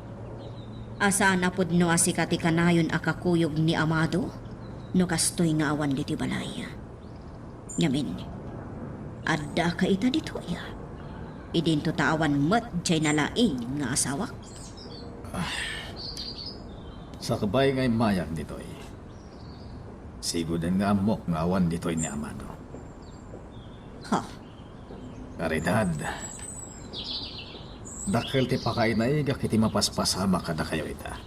A saan a pudno a sika ti kanayon a kakuyog ni Amado, no kastoy nga awan ditoy balay. Ngamin, addaka ita ditoy. Idinto ta awan met diay nalaing nga asawak. Ah, sakbay nga immayak ditoy. Siguden nga ammok nga awan ditoy ni Amado. Ha? Karidad, dakkel ti pakainaigak iti mapaspasamak kadakayo ita.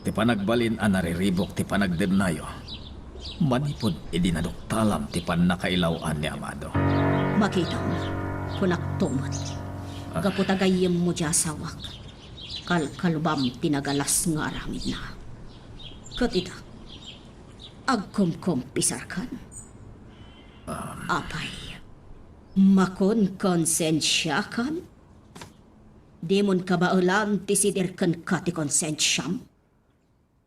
Ti panagbalin a nariribuk ti panagdennayo manipud idi naduktalam ti pannakailaw-an ni Amado. Makitam, kunakto met. Ah. Gapu ta gayyemmo ti asawak, kalkalubam ti nagalas nga aramidna. Ket ita, agkumkumpisarkan? Ah. Apay, makonkonsensiakan? Dimon kabaelan ti sidir kenka ti konsensiam?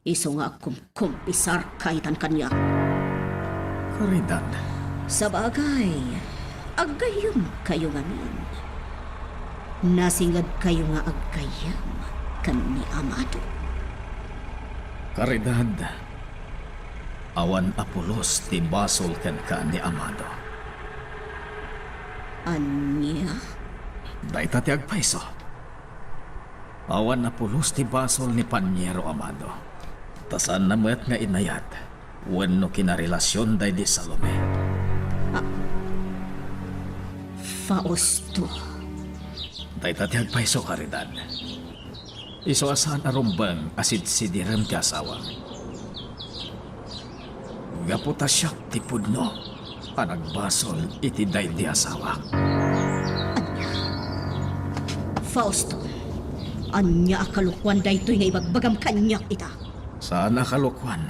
Isu nga agkumkumpisarka itan kaniak. Karidad. Sabagay, aggayyemkayo ngamin. Nasingedkayo nga aggayyem ken ni Amado. Karidad. Awan a pulos ti basol kenka ni Amado. Ania? Dayta ti agpayso. Awan a pulos ti basol ni Paniero Amado. Ta saanna met nga inayat wenno kinarelasion daydi Salome. Ah. Fausto. Dayta ti agpayso, Caridad. Isu a saan a rumbeng a sidsidirem ti asawam. Gapu ta siak ti pudno a nagbasol iti daydi asawak. Ania? Fausto, ania a kalokuan daytoy nga ibagbagam kaniak ita? Saan a kalokuan.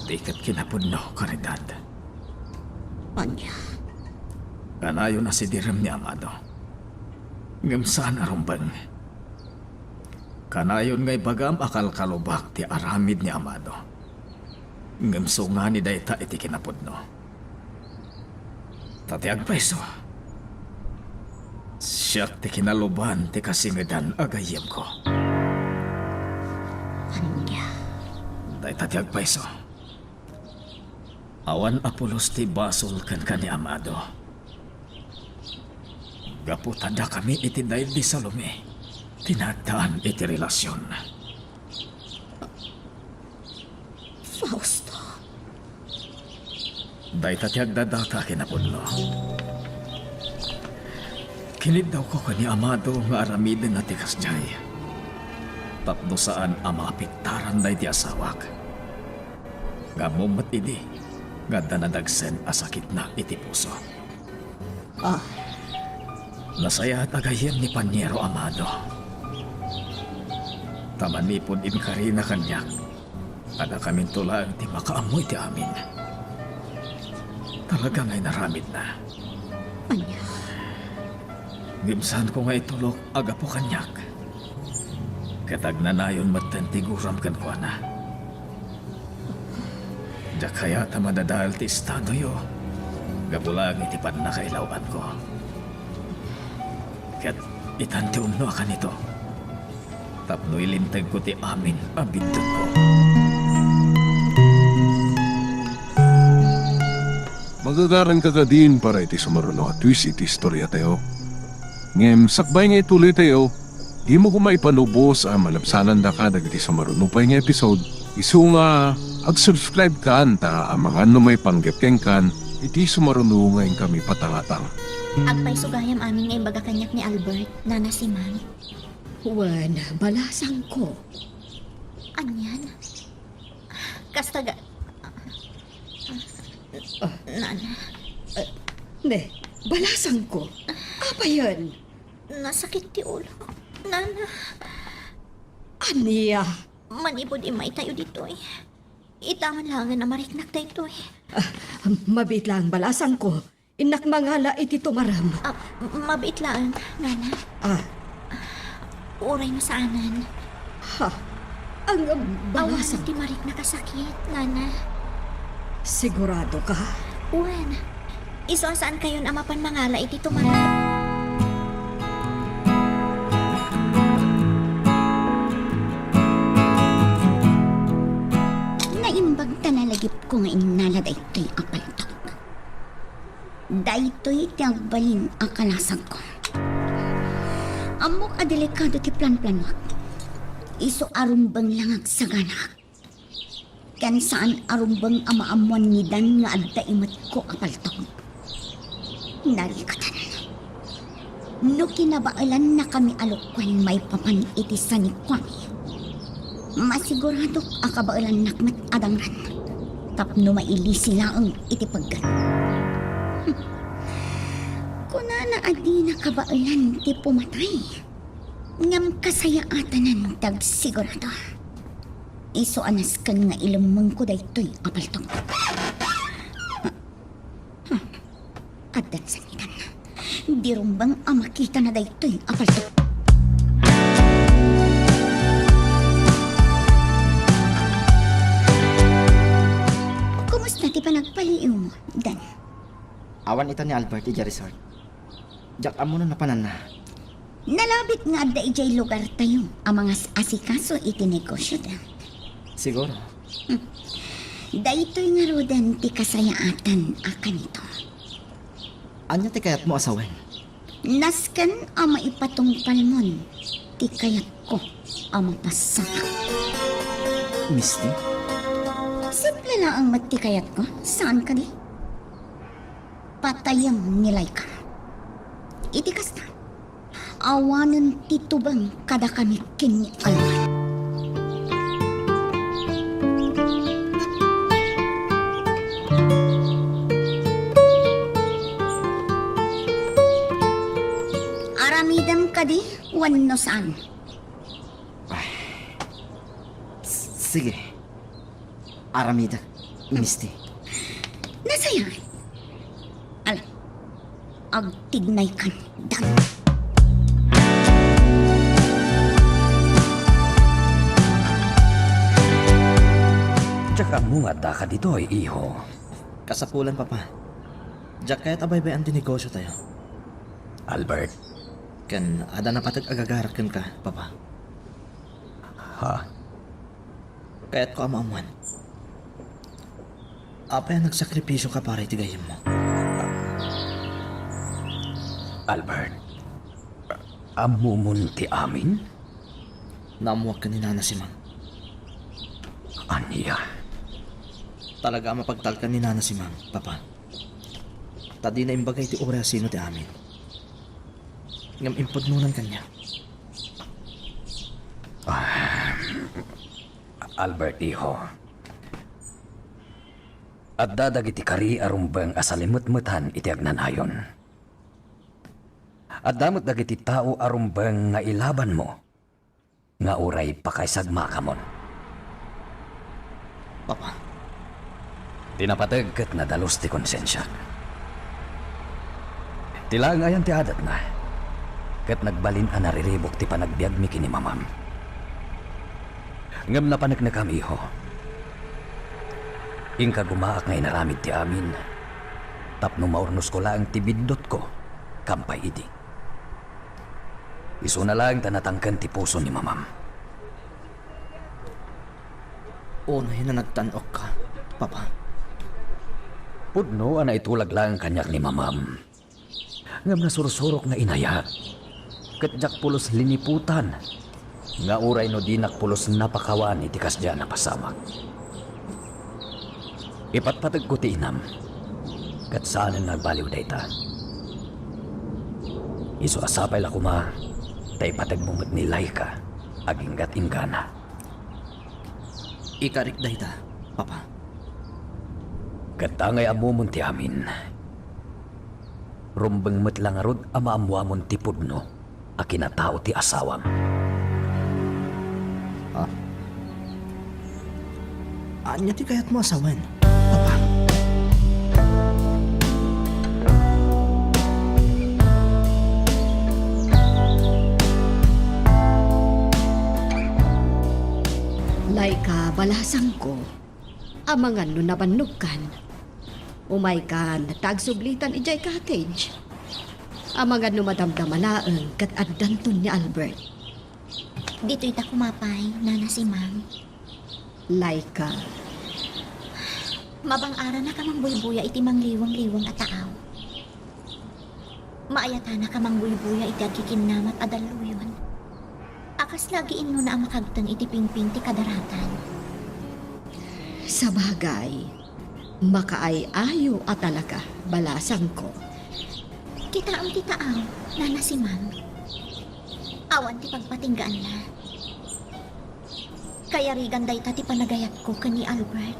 Di ket kinapudno, Caridad. Ania? Kanayon a sidirem ni Amado. Ngem saan a rumbeng. Kanayon nga ibagam a kalkalubak ti aramid ni Amado. Ngem sungani dayta iti kinapudno. Ta ti agpayso, siak ti kinaluban ti kasingedan a gayyemko. Ania? Dayta ti agpayso. Awan a pulos ti basol kenka ni Amado. Gapu ta dakami iti daydi Salome ti naaddaan iti relasion. Fausto. Dayta ti agdadata a kinapudno. Kiniddawko ken ni Amado nga aramidenna ti kasdiay. Tapno saan a maapektaran daydi asawak. Nga ammom met idi nga adda nadagsen a sakitna iti puso. Ah. Nasayaat a gayyem ni Paniero Amado. Ta manipud inkarina kaniak, a dakaminto laeng ti makaammo iti amin. Talaga nga inaramidna. Ania? Ngem saanko nga itulok a gapu kaniak. Ket agnanayon metten ti guram kenkuana. Diak kayat a madadael ti estadoyo gapu laeng iti pannakailaw-anko. Ket itan ti umno a kanito tapno ilintegko ti amin a biddutko. Magagaranka kadin para iti sumaruno a twist iti istoriatayo. Ngem sakbay nga ituloytayo, dimo koma ipanubos a malabsanandaka dagiti sumaruno pay nga episode, isu nga ag-subscribe kan ta amangan no maipanggep kenkan iti sumaruno nga inkami patangatang. Agpayso gayam amin nga imbaga kaniak ni Albert, Nana Simang. Wen, balasangko. Anian? Kasta ga-, Ah. Nana. Ah, ne, balasangko. Apayen? Nasakit ti ulo. Nana. Ania? Manipud immaytayo ditoy, ita man laengen a mariknak daytoy. Ah, mabiit laeng, balasangko. Innak mangala iti tumarem. Ah, mabiit laeng, Nana. Ah. Uray masaanan. Ha? Ang, ang Awan balasang ti mariknak a sakit, Nana. Sigurado ka? Wen. Isu a saankayon a mapan mangala iti tumarem. Naimbag ta nalagipko nga innala daytoy a paltok. Daytoy ti agbalin a kalasagko. Ammok a delikado ti planplanuak. Isu a rumbeng la nga agsaganaak. Ken saan a rumbeng a maammoan ni Dan nga adda imetko a paltok. Narikatan. No kinabaelannakami a lukuen maipapan iti sanikuami, masiguradok a kabaelannak met a dangran tapno mailisi laeng iti pegget. Hmm. Kunana a dina kabaelan ti pumatay, ngem kasayaatanan ti agsigurado. Isu a nasken nga ilemmengko daytoy a paltok. Huh. Addan sanitan. Di rumbeng a makitana daytoy a paltok. Kumusta ti panagpaliiwmo, Dan? Awan ita ni Albert idiay resort. Diak ammo no napananna. Nalabit nga adda idiay lugartayo a mangas-asikaso iti negosyoda. Siguro. Hmm. Daytoy ngaruden ti kasayaatan a kanito. Ania ti kayatmo a sawen? Nasken a maipatungpalmon ti kayatko a mapasamak. Misty? Simple laeng met ti kayatko, saan kadi? Patayem ni Laika. Iti kasta, awanen ti tubeng kadakami ken ni Alma. Aramidem kadi wenno saan? Ay. S-, sige. Aramidek, Misty. Nasayaat. Ala, agtignaykan, Dan. Diak ammo nga addaka ditoy, iho. Kasapulan, Papa. Diak kayat a baybay-an ti negosiotayo. Albert. Ken adda napateg a gagarak kenka, Papa. Ha? Kayatko a maammoan. Apay a nagsakripisioka para iti gayyemmo? Albert, ammomon ti amin? Naammoak ken ni Nana Simang. Ania? Talaga a mapagtalkan ni Nana Simang, Papa. Ta dina imbaga iti uray a sino ti amin. Ngem impudnonan kaniak. Ah, Albert, iho. Adda dagiti kari a rumbeng a salimetmetan iti agnanayon. Adda met dagiti tao a rumbeng nga ilabanmo, nga uray pakaisagmakamon. Papa. Ti napateg ket nadalus ti konsensiak. Ti laeng ayan ti adatna, ket nagbalin a nariribuk ti panagbiagmi ken ni Mamam. Ngem napaneknekam, iho. Inka gumaak nga inaramid ti amin, tapno maurnosko laeng ti biddutko kampay idi. Isuna laeng ta natangken ti puso ni Mamam. Unay a nagtan-okka, Papa. Pudno a naitulag laeng kaniak ni Mamam. Ngem nasursurok nga inayat. Ket diak pulos liniputan nga uray no dinak pulos napakawan iti kasdiay a napasamak. Ipatpategko ti inam, ket saanen nga agbaliw dayta. Isu a sapay la koma ta ipategmo met ni Laika aginggat inggana. Ikarik dayta, Papa. Ket angay ammomon ti amin, rumbeng met la ngarud a maammuamon ti pudno a kinatao ti asawam. Ah. Ania ti kayatmo a sawen, Papa? Laika, balasangko. Amangan no nabannogkan. Umaykan ta agsublitan idiay cottage. Amangan no madamdama laeng ket addanton ni Albert. Ditoy ta koma pay, Nana Simang. Laika. Mabang-aranaka mangbuybuya iti mangliwang-liwang a taaw. Maayatanaka mangbuybuya iti agkikinnamat a dalluyon. A kasla agiinnona a makagteng iti pingping ti kadaratan. Sabagay, makaay-ayo a talaga, balasangko. Kitaem ti taaw, Nana Simang. Awan ti pagpatinggaanna. Kayarigan dayta ti panagayatko ken ni Albert.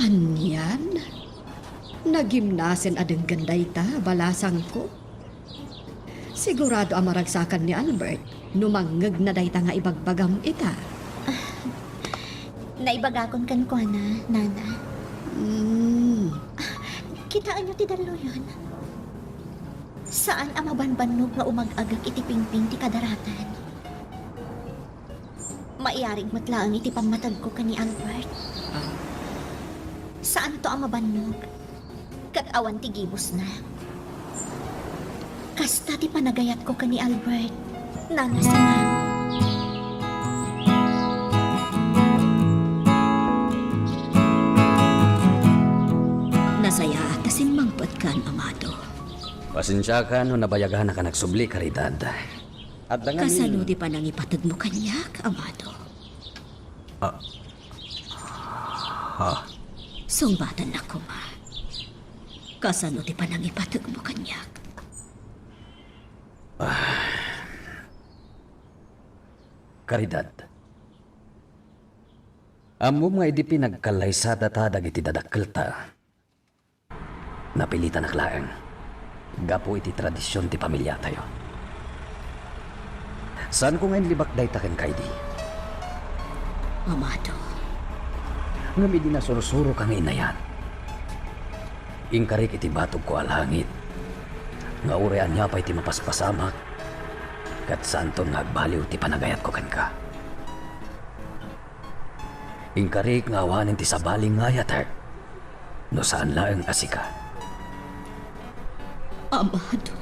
Anian? Nagimnasen a denggen dayta, balasangko? Sigurado a maragsakan ni Albert no mangngegna dayta nga ibagbagam ita. Naibagakon kenkuana, Nana. Mm. Kitaenyo ti dalluyon. Saan a mabanbannog nga umag-agek iti pingping ti kadaratan. Maiyarig met laeng iti pammatagko ken ni Albert. Ah. Saanto a mabannog, ket awan ti gibusna. Kasta ti panagayatko ken ni Albert, Nana Simang. Pasensiakan no nabayaganak a nagsubli, Caridad. Adda ngamin. Kasano ti panangipategmo kaniak, Amado? Ah. Ha? Sungbatannak koma. Kasano ti panangipategmo kaniak? Ah. Caridad. Ammom nga idi pinagkallaysatata dagiti dadakkelta, napilitanak laeng gapu iti tradision ti pamiliatayo. Saanko nga inlibak dayta kenka idi. Amado. Ngem idi nasursuroka nga inayan, inkarik iti batogko a langit nga uray ania pay ti mapaspasamak, ket saanton nga agbaliw ti panagayatko kenka. Inkarik nga awanen ti sabali nga ayatek, no saan laeng a sika. Amado.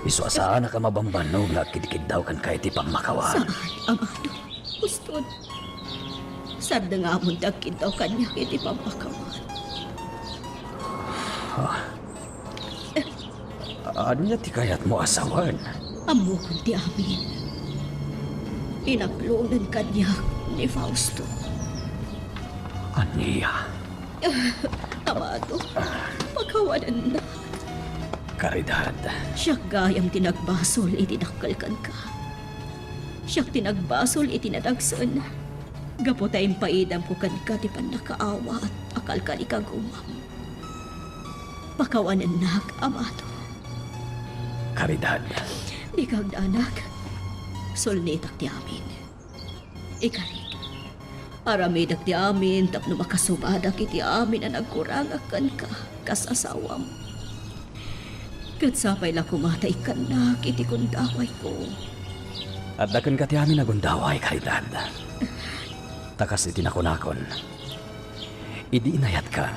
Isu a saanak a mabambannog nga agkiddkiddaw kenka iti pammakawan. Saan, Amado. Uston. Saan nga amon ti agkiddaw kaniak iti pammakawan. Ah. Ania ti kayatmo a sawen? Ammokon ti amin. Inaklonen kaniak ni Fausto. Ania? Amado, pakawanennak. Caridad. Siak gayam ti nagbasol iti dakkel kenka. Siak ti nagbasol iti nadagsen. Gapu ta impaidamko kenka ti pannakaawat a kalkalikagumam. Pakawanennak, Amado. Caridad. Dika agdanag. Sulnitak ti amin. Ikarik, aramidek ti amin tapno makasubadak iti amin a nagkurangak kenka kas asawam. Ket sapay la koma ta ikkannak iti gundawayko. Adda kenka ti amin a gundaway, Caridad. Ta kas iti nakunakon, idi inayatka,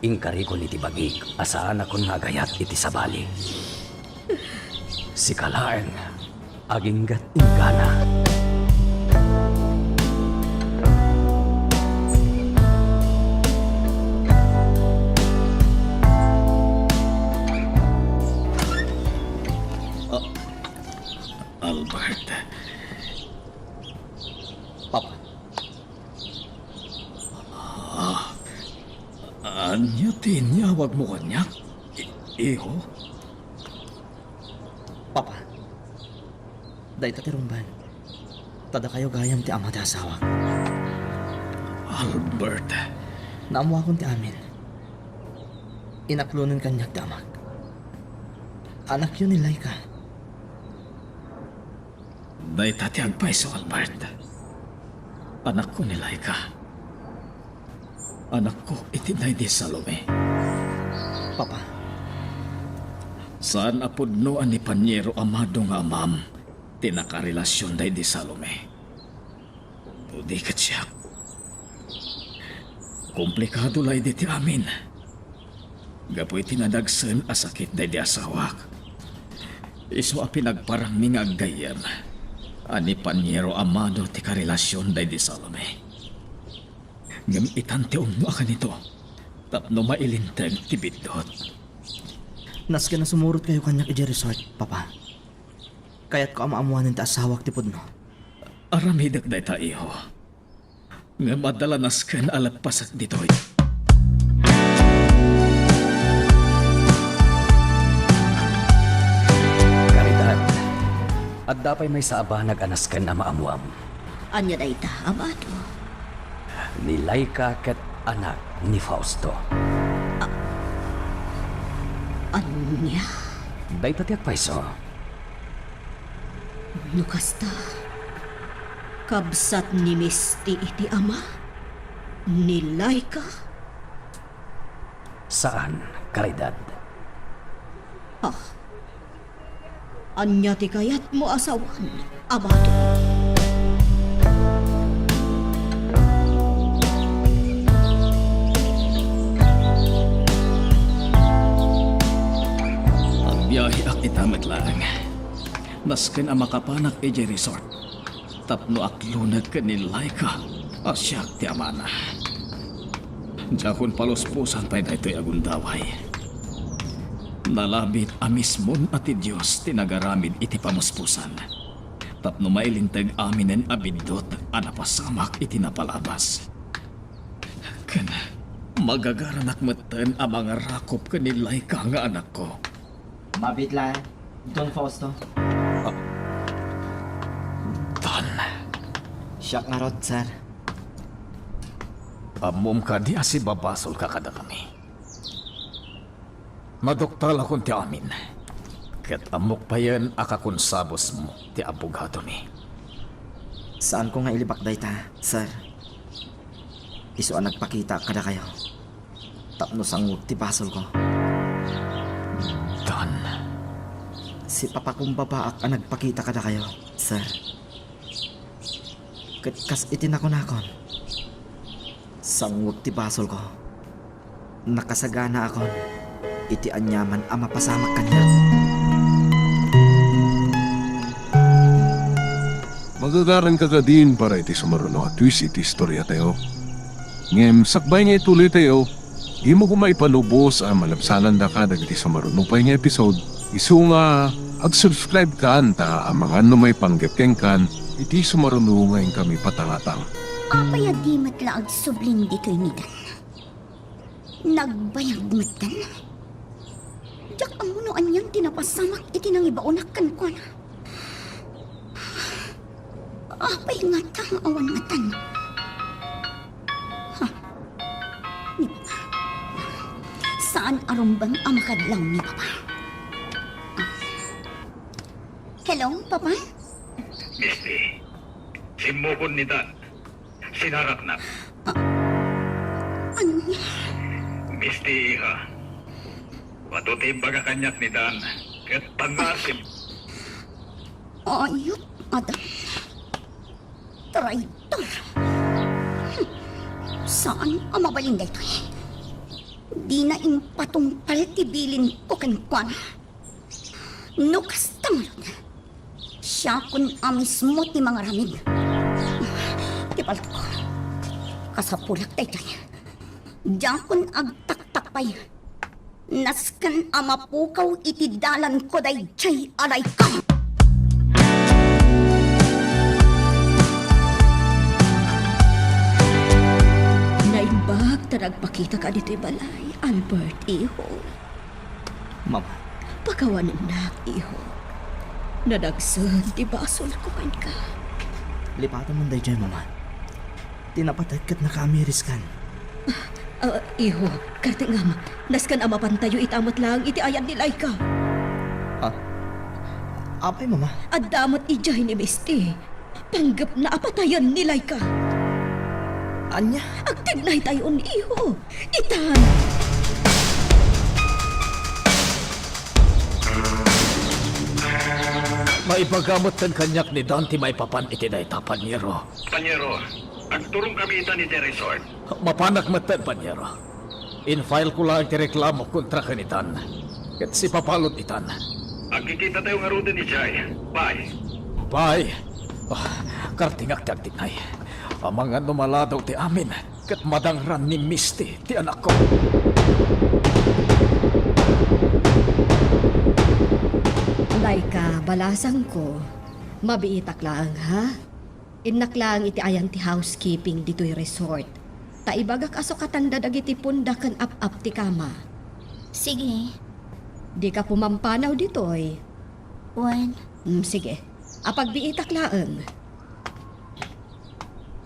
inkarikon iti bagik a saanakon nga agayat iti sabali. Sika laeng, aginggat inggana. Ah, Albert. Papa. Ah, ania ti inyawagmo kaniak, i-, iho? Papa, dayta ti rungbaen. Ta dakayo gayam ti ama ti asawak. Albert. Naammoakon ti amin. Inaklonen kaniak ti amak. Anakyo ni Laika. Dayta ti agpayso, Albert. Anakko ni Laika. Anakko iti daydi Salome. Papa. Saan a pudno a ni Paniero Amado nga amam ti nakarelasion daydi Salome. No di ket siak. Komplikado la idi ti amin. Gapu iti nadagsen a sakit daydi asawak, isu a pinagparangmi nga aggayyem a ni Paniero Amado ti karelasion daydi Salome. Ngem itan ti umno a kanito tapno mailinteg ti biddut. Nasken a sumurotkayo kaniak idiay resort, Papa. Kayatko a maammoanen ti asawak ti pudno. Aramidek dayta, iho. Ngem adda la nasken a leppasek ditoy. Caridad, adda pay maysa a banag a nasken a maammoam. Ania dayta, Amado? Ni Laika ket anak ni Fausto. A-, ania? Dayta ti agpayso. No kasta, kabsat ni Misty iti ama? Ni Laika? Saan, Caridad. Ah. Ania ti kayatmo a sawen, Amado? Agbiaheak ita met laeng. Nasken a makapanak idiay resort tapno aklonek ken ni Laika a siak ti amana. Diakon paluspusan pay daytoy a gundaway. Nalabit a mismon a ti Dios ti nagaramid iti pamuspusan, tapno mailinteg aminen a biddut a napasamak iti napalabas. Ken magagaranak metten a mangarakop ken ni Laika nga anakko. Mabiit laeng, Don Fausto. Ah, Don. Siak ngarud, sir. Ammom kadi a sibabasolka kadakami? Maduktalakon ti amin. Ket ammok payen a kakonsabusmo ti abogadomi. Saanko nga ilibak dayta, sir. Isu a nagpakitaak kadakayo tapno sanguek ti basolko. Don. Sipapakumbabaak a nagpakita kadakayo, sir. Ket kas iti nakunakon, sanguek ti basolko. Nakasaganaakon iti aniaman a mapasamak kaniak. Magagaranka kadin para iti sumaruno a twist iti istoriatayo. Ngem sakbay nga ituloytayo, dimo koma ipalubos a malabsanandaka dagiti sumaruno pay nga episode. Isu nga, ag-subscribe kan ta amangan no maipanggep kenkan iti sumaruno nga inkami patangatang. Apay a di met la agsubling ditoy ni Dan? Nagbayag metten. Diak ammo no anian ti napasamak iti nangibaonak kenkuana. Apay ngata nga awan metten? Ha? Ni Papa. Saan a rumbeng a makadlaw ni Papa? Ah. Hello, Papa? Misty, simmukon ni Dan. Sinaraknak. Ah, ania? Misty, iha. Adu ti imbaga kaniak ni Dan, ket pannaasim. Ayup, Adan. Traitor. Hmm. Saan a mabalin daytoy? Dina impatungpal ti bilinko kenkuana. No kasta ngarud, siakon a mismo ti mangaramid. Ti paltok, kasapulak daytoy. Diakon agtaktak pay. Nasken a mapukaw iti dalanko daydiay a Laika. Naimbag ta nagpakitaka ditoy balay, Albert, iho. Mama. Pakawanennak, iho. Nadagsen ti basolko kenka. Lipatam man daydiay, Mama. Ti napatek ket nakaamiriskan. Ah, ah, iho, kartengam, nasken a mapantayo ita met laeng iti ayan ni Laika. Ah? Apay, Mama? Adda met idiay ni Misty. Panggepna a patayen ni Laika. Ania? Agtignaytayon, iho. Itan! Maibaga metten kaniak ni Dan ti maipapan iti dayta, panyero. Panyero, agturongkami itan iti resort. Mapanak metten, panyero. Infile ko laeng ti reklamo kontra ken itan. Ket sipapalod itan. Agkikitatayo ngaruden idiay. Bye. Bye. Ah, kartengak ti agtignay. Amangan no maladaw ti amin, ket madangran ni Misty ti anakko. Laika, balasangko. Mabiitak laeng, ha? Innak laeng iti ayan ti housekeeping ditoy resort, ta ibagak a sukatanda dagiti punda ken ap-ap ti kama. Sige. Dika pumampanaw ditoy. Wen. Mm, sige. Apagbiitak laeng.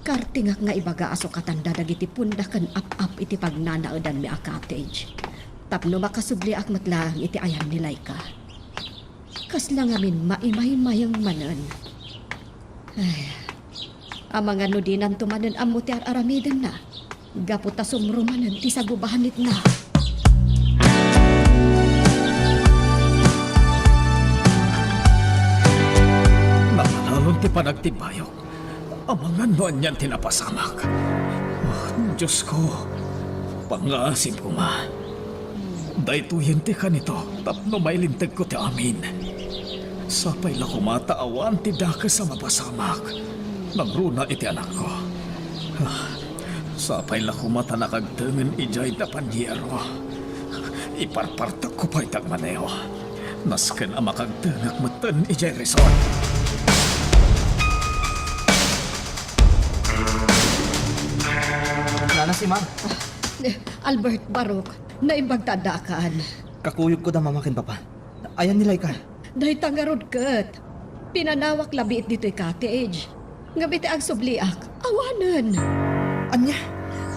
Kartengak nga ibaga a sukatanda dagiti punda ken ap-ap iti pagnanaedanmi a cottage, tapno makasubliak met laeng iti ayan ni Laika. Kasla ngamin maimaymayeng manen. Ay, amangan no dinanto manen ammo ti ar-aramidenna, gapu ta sumro manen ti sagubanitna. Namanalon ti panagtibayok. Amangan no anian ti napasamak. Ah, Diosko, pangngaasim koma. Daytoyen ti kanito tapno mailintegko ti amin. Sapay la koma ta awan ti dakes a mapasamak nangruna iti anakko. Ah, Sapay la koma ta nakagtengen idiay da Panyero. Iparpartekko pay ti agmaneho. Nasken a makagtengek metten idiay resort. Nana Simang. Albert, Barok, naimbag ta addaakan. Kakuyogko da Mama ken Papa. Ayan ni Laika? Dayta ngarud ket. Pinanawak labiit ditoy cottage. Ngem iti agsubliak, awanen. Ania?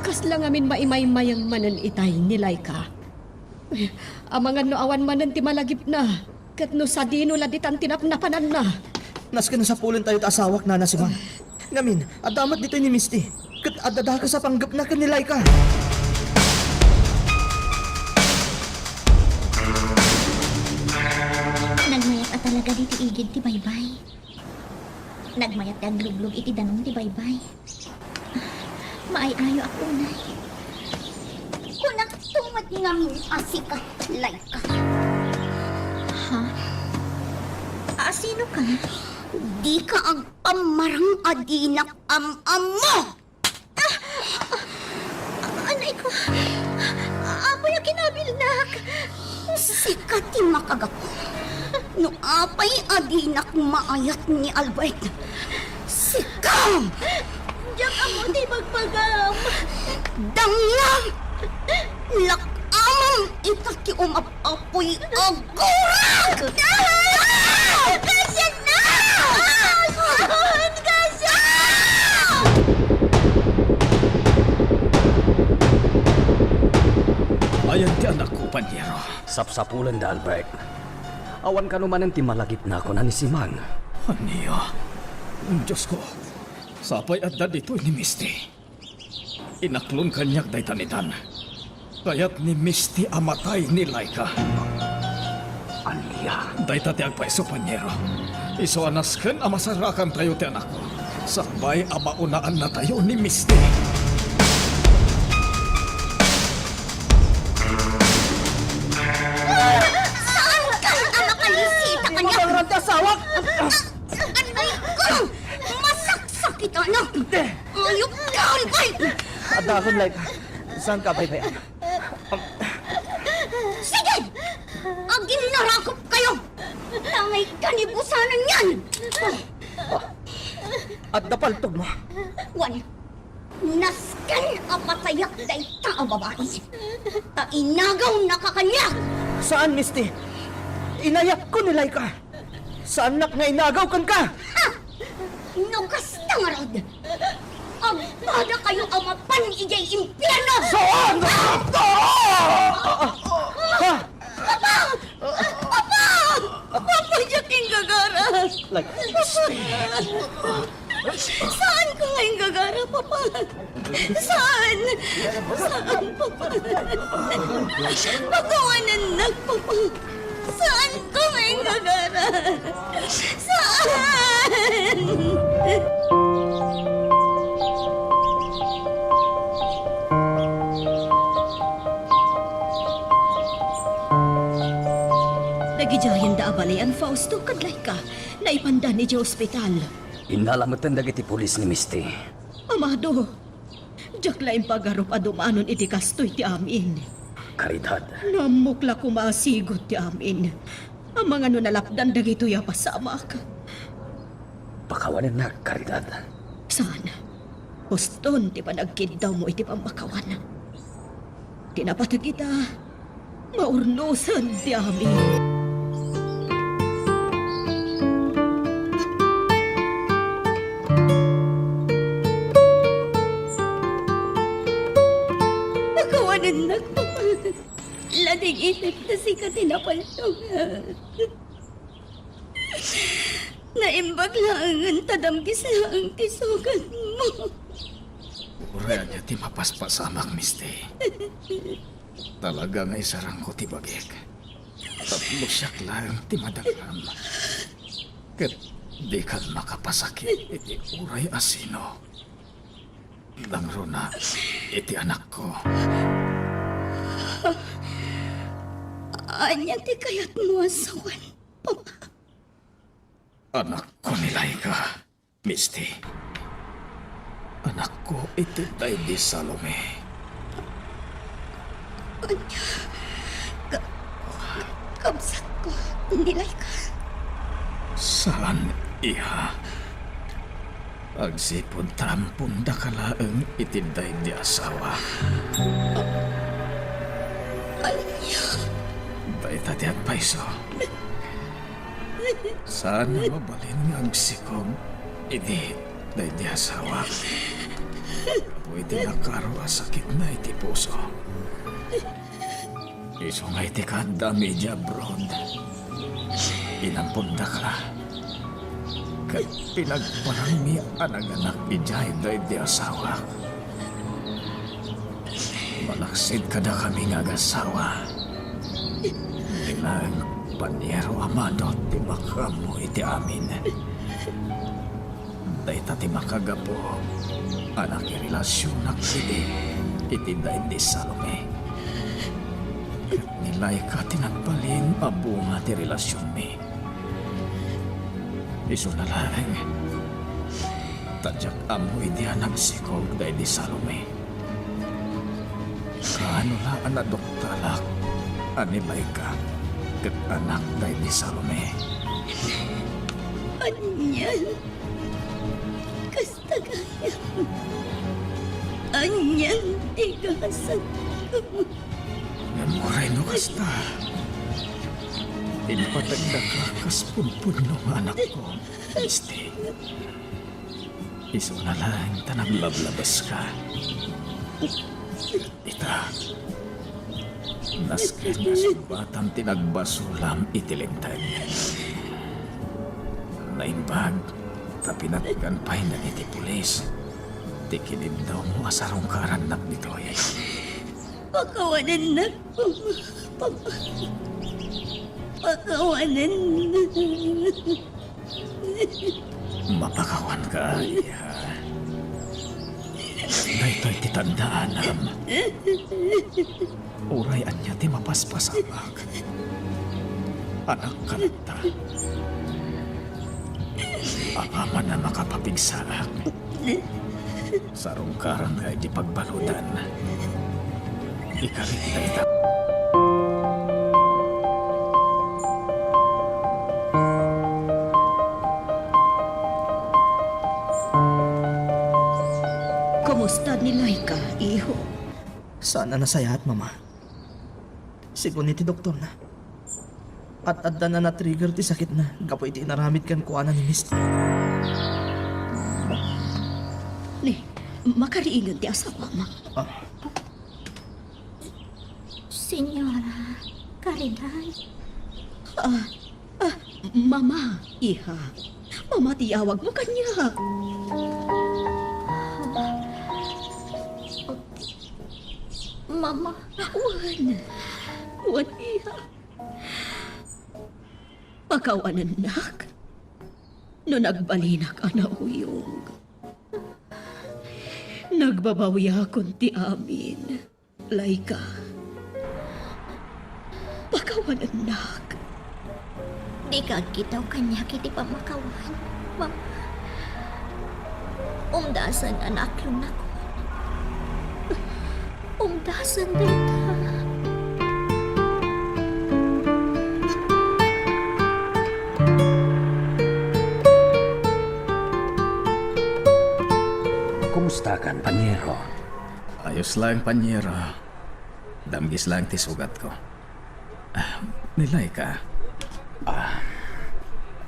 Kasla ngamin maimaymayeng manen itay ni Laika. Amangan no awan manen ti malagipna, ket no sadino la ditan ti napnapananna. Nasken a sapulentayo ti asawak, Nana Simang. Ngamin, adda met ditoy ni Misty. Ket adda dakes a panggepna ken ni Laika. Nagmayat a talaga ditoy igid ti baybay. Nagmayat ti agluglug iti danum ti baybay. Maay-ayoak unay. Kunak tumad ngamin a sika, Laika. Ha? A, sino ka? Dika agpammarang a dinak am-ammo! Ah! Anay ko! Apoy a kinabilnak! Sika ti makagapu. No apay a dinak maayat ni Albert, sika! Diak ammo ti ibagbagam. Danglam! Lak-amam ita ti umap-apoy a gurag! Kasian na! Kasian! Ayan ti anakko, panyero. Sapsapulenda, Albert. Awan kano manen ti malagipna, kuna ni Simang. Ania? Diosko, sapay adda ditoy ni Misty. Inaklon kaniak dayta nitan. Kayat ni Misty a matay ni Laika. Ania? Dayta ti agpayso, panyero. Isu a nasken a masarakantayo ti anakko. Sakbay a maunaannatayo ni Misty. Saan ka a makalisita kaniak? Mabangrad ti asawak! Anay ko! Masaksakitan! Ayup ka, Albert! Adda akon, Laika. Saan ka, baybay? Sige! Aginnarakop kayo! Tangay kanibusanan yan! Adda paltogmo? Wen, nasken a patayak dayta a babai. Ta inagawnaka kaniak! Saan, Misty. Inayatko ni Laika. Saannak nga inagaw kenka! Ha! No kasta ngarud, agpadakayo a mapan idiay impierno! Saan? Ha? Papa! Papa! Papa, diak inggagaras! Like, Saan ka nga inggagara, Papa? Saan? Saan, Papa? Pakawanennak, Papa. Saan ka nga inggagara? Saan? Dagidiayenda a balean, Fausto, ket Laika. Naipandan idiay ospital. Innala metten dagiti pulis ni Misty. Amado, diak la impagarup a dumanon iti kastoy ti amin. Caridad. No ammok la koma a sigud ti amin. Amangan no nalapdan dagitoy a pasamak. Pakawanennak, Caridad. Saan? Uston ti panagkiddawmo iti pammakawan. Ti napateg ita, maurnosen ti amin. Pakawanennak, Papa. Lading itek ta sika ti napaltogak. Naimbag laengen ta damgis laeng ti sugatmo. Uray ania ti mapaspasamak, Misty. Talaga nga isarangko ti bagik. Tapno siak laeng ti madakam. Ket dikan makapasakit iti uray a sino. Langruna iti anakko. Ania ti kayatmo a sawen, Papa? Anakko ni Laika, Misty. Anakko iti daydi Salome. Ania? Ka-, kabsatko, ni Laika. Saan, iha. Agsipud ta ampondaka laeng iti daydi asawa. Ania? Dayta ti agpayso. Saan nga mabalin nga agsikog idi daydi asawa. Gapu iti nakaro a sakitna iti puso. Isu nga iti kaadda media abroad, inampondaka. Ket pinagparangmi a naganak idiay daydi asawak. Malaksid kadakami nga agasawa, ti laeng Paniero Amado ti makaammo iti amin. Dayta ti makagapu a nakirelasionak idi iti daydi Salome. Ket ni Laika ti nagbalin a bunga ti relasionmi. Isuna laeng, ta diak ammo idi a nagsikog daydi Salome. Kaano la a naduktalak a ni Laika ket anak daydi Salome? Anian? Kasta gayam? Anian ti gasatko? Ngem uray no kasta, impategdaka kas punpunno nga anakko, Misty. Isuna laeng ta naglablabeska. Ita, nasken nga sungbatam ti nagbasolam iti Linteg. Naimbag ta pinatgan pay dagiti pulis ti kinidawmo a sarungkarannak ditoy. Pakawanennak, Papa. Papa. Pakawanennak. Mapakawanka, iha. Daytoy ti tandaanam. Uray ania ti mapaspasamak, anakka latta. Apaman a makapapigsaak, sarungkaranka iti pagbaludan. Ikarit dayta. Kumusta ni Laika, iho? Saan a nasayaat, Mama. Segun iti doktorna, ad-addan a na-trigger ti sakitna gapu iti inaramid kenkuana ni Misty. Ni, makariingen ti asawam. Ah. Señora Caridad. Ah, ah, Mama, iha. Mama ti yawagmo kaniak. Mama. Wen. Wen, iha. Pakawanennak no nagbalinak a nauyong. Nagbabawiakon ti amin. Laika, pakawanennak. Dika agkitaw kaniak iti pammakawan, Mama. Umdasen a naaklonakon. Umdasen dayta. Kumustakan, Paniero? Ayos laeng, Paniero. Damgis laeng ti sugatko. Ah, ni Laika? Ah,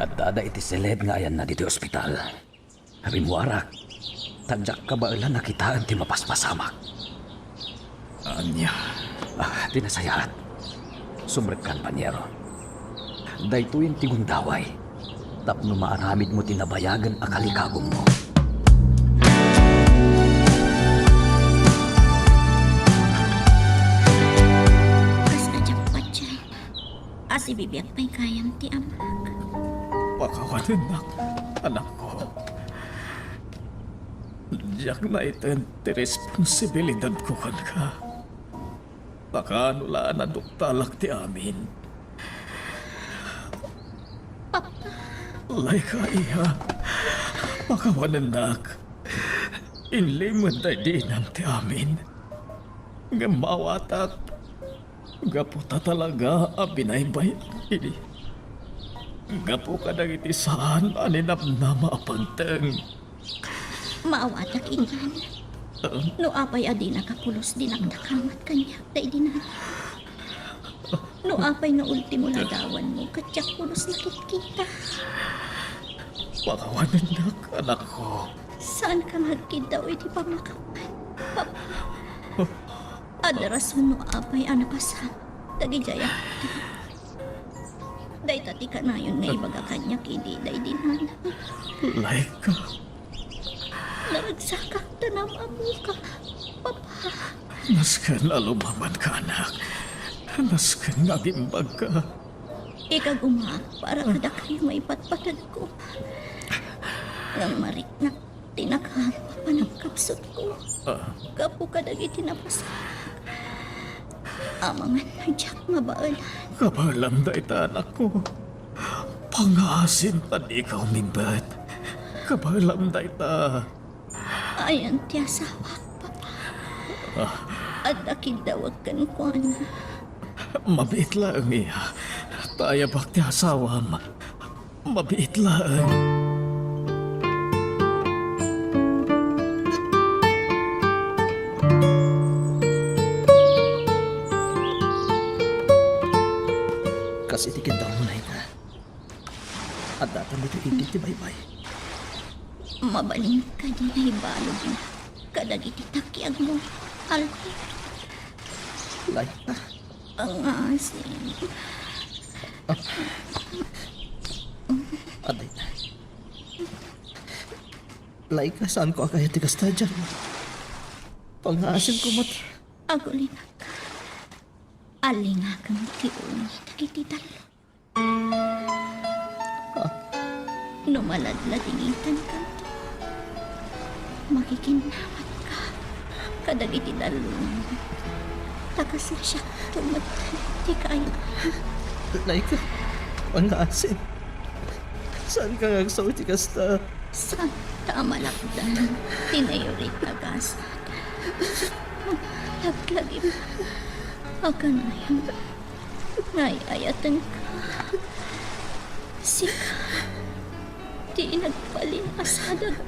addada iti seled nga ayanna ditoy ospital. Rimmuarak, ta diak kabaelan a kitaen ti mapaspasamak. Ania? Ah, ti nasayaat. Sumrekkan, Paniero. Daytoyen ti gundaway tapno maaramidmo ti nabayagen a kalikagummo. Kasla diak patien a sibibiag pay gayam ti amak. Pakawanennak, anakko. Diak naiten ti responsibilidadko kenka. Pakaano la a naduktalak ti amin. Papa. Laika, iha. Pakawanennak. Inlimed daydi inam ti amin. Ngem maawatak, gapu ta talaga a binaybay-ak idi. Gapu kadagiti saan a ninamnama a pagteng. Maawatak, Itan. Ah? No apay a dinaka pulos dinakdakamat kaniak daydi nana. No apay nga ultimo ladawanmo ket diak pulos nakitkita. Pakawanennak, anakko. Saanka nga agkiddaw iti pangakapan, Papa. Adda rason no apay a napasamak dagidiay a. Dayta ti kanayon nga ibaga kaniak idi daydi nana. Laika. Naragsakak ta naam-ammoka, Papa. Nasken a lumamanka, anak. Nasken nga agimbagka. Ikagumaak para kadakayo nga ipatpateg ko. Ngem mariknak ti nakaammo a panagkapsutko. Ah. Gapu kadagiti napasamak. Amangan nga diak mabaelan. Kabaelam dayta, anakko. Pangngaasim ta dika umimbet. Kabaelam dayta. Ayan ti asawak, Papa. Ah. Adda kiddawek kenkuana. Mabiit laeng, iya. Ta ayabak ti asawam. Mabiit laeng. Kas iti kiddawmo, Laika. Adda ta ditoy idi ti baybay. Mabalin kadi nga ibaludna kadagiti takiagmo, Alfred? Laika. Pangngaasim. Ah. Adda ita. Laika, saanko a kayat ti kasta, Jan. Pangngaasimko met. Agulinaka. Alingakam ti uni dagiti tallo. Ah. No maladladingitankanto, makikinnawatka kadagiti dallungan. Ta kasla siakto met ti kayat. Laika, pangngaasim. Saanka nga agsao iti kasta? Saanka a malapdan ti naiurit a gasat. Laglagip a kanayon nga ay-ayatenka. Sika ti nagbalin a sadagko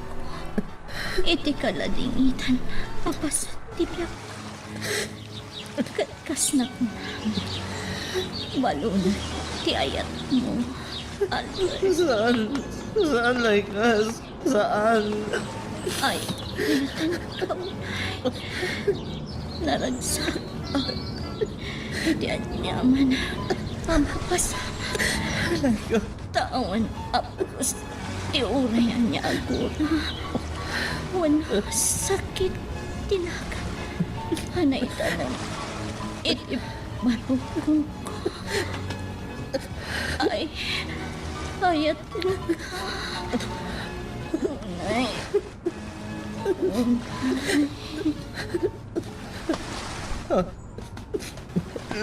iti kaladingitan a paset ti biagko. Ket kas nakunam, balon ti ayatmo, Albert. Saan, saan, Laika. Saan? Ay, inatan ka unay. Naragsak iti aniaman a mapasamak. Laika. Ta awan a pulos ti uray ania a gura wenno sakit ti nagan a naitanem iti barukongko. Ay, ayatenka. Unay. Unay.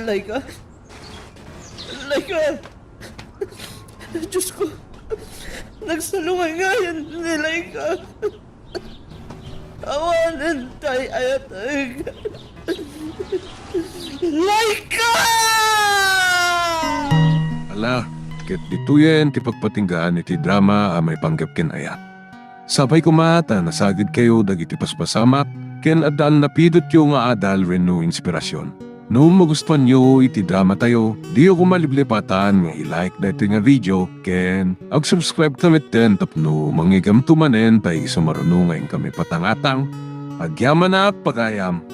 Laika. Laika. Diosko, nagsalungangayan ni Laika. Awanen ti ay-ayateg. Laika! Ala, ket ditoyen ti pagpatinggaan iti drama a maipanggep ken ayat. Sapay koma ta nasagidkayo dagiti paspasamak ken adda a napidotyo nga adal wenno inspirasyon. No magustuanyo iti dramatayo, diyo koma liplipatan nga i-like daytoy nga video ken ag-subscribe ka metten tapno mangigamto manen ta isu maruno nga inkami patangatang. Agyamanak, pagayam!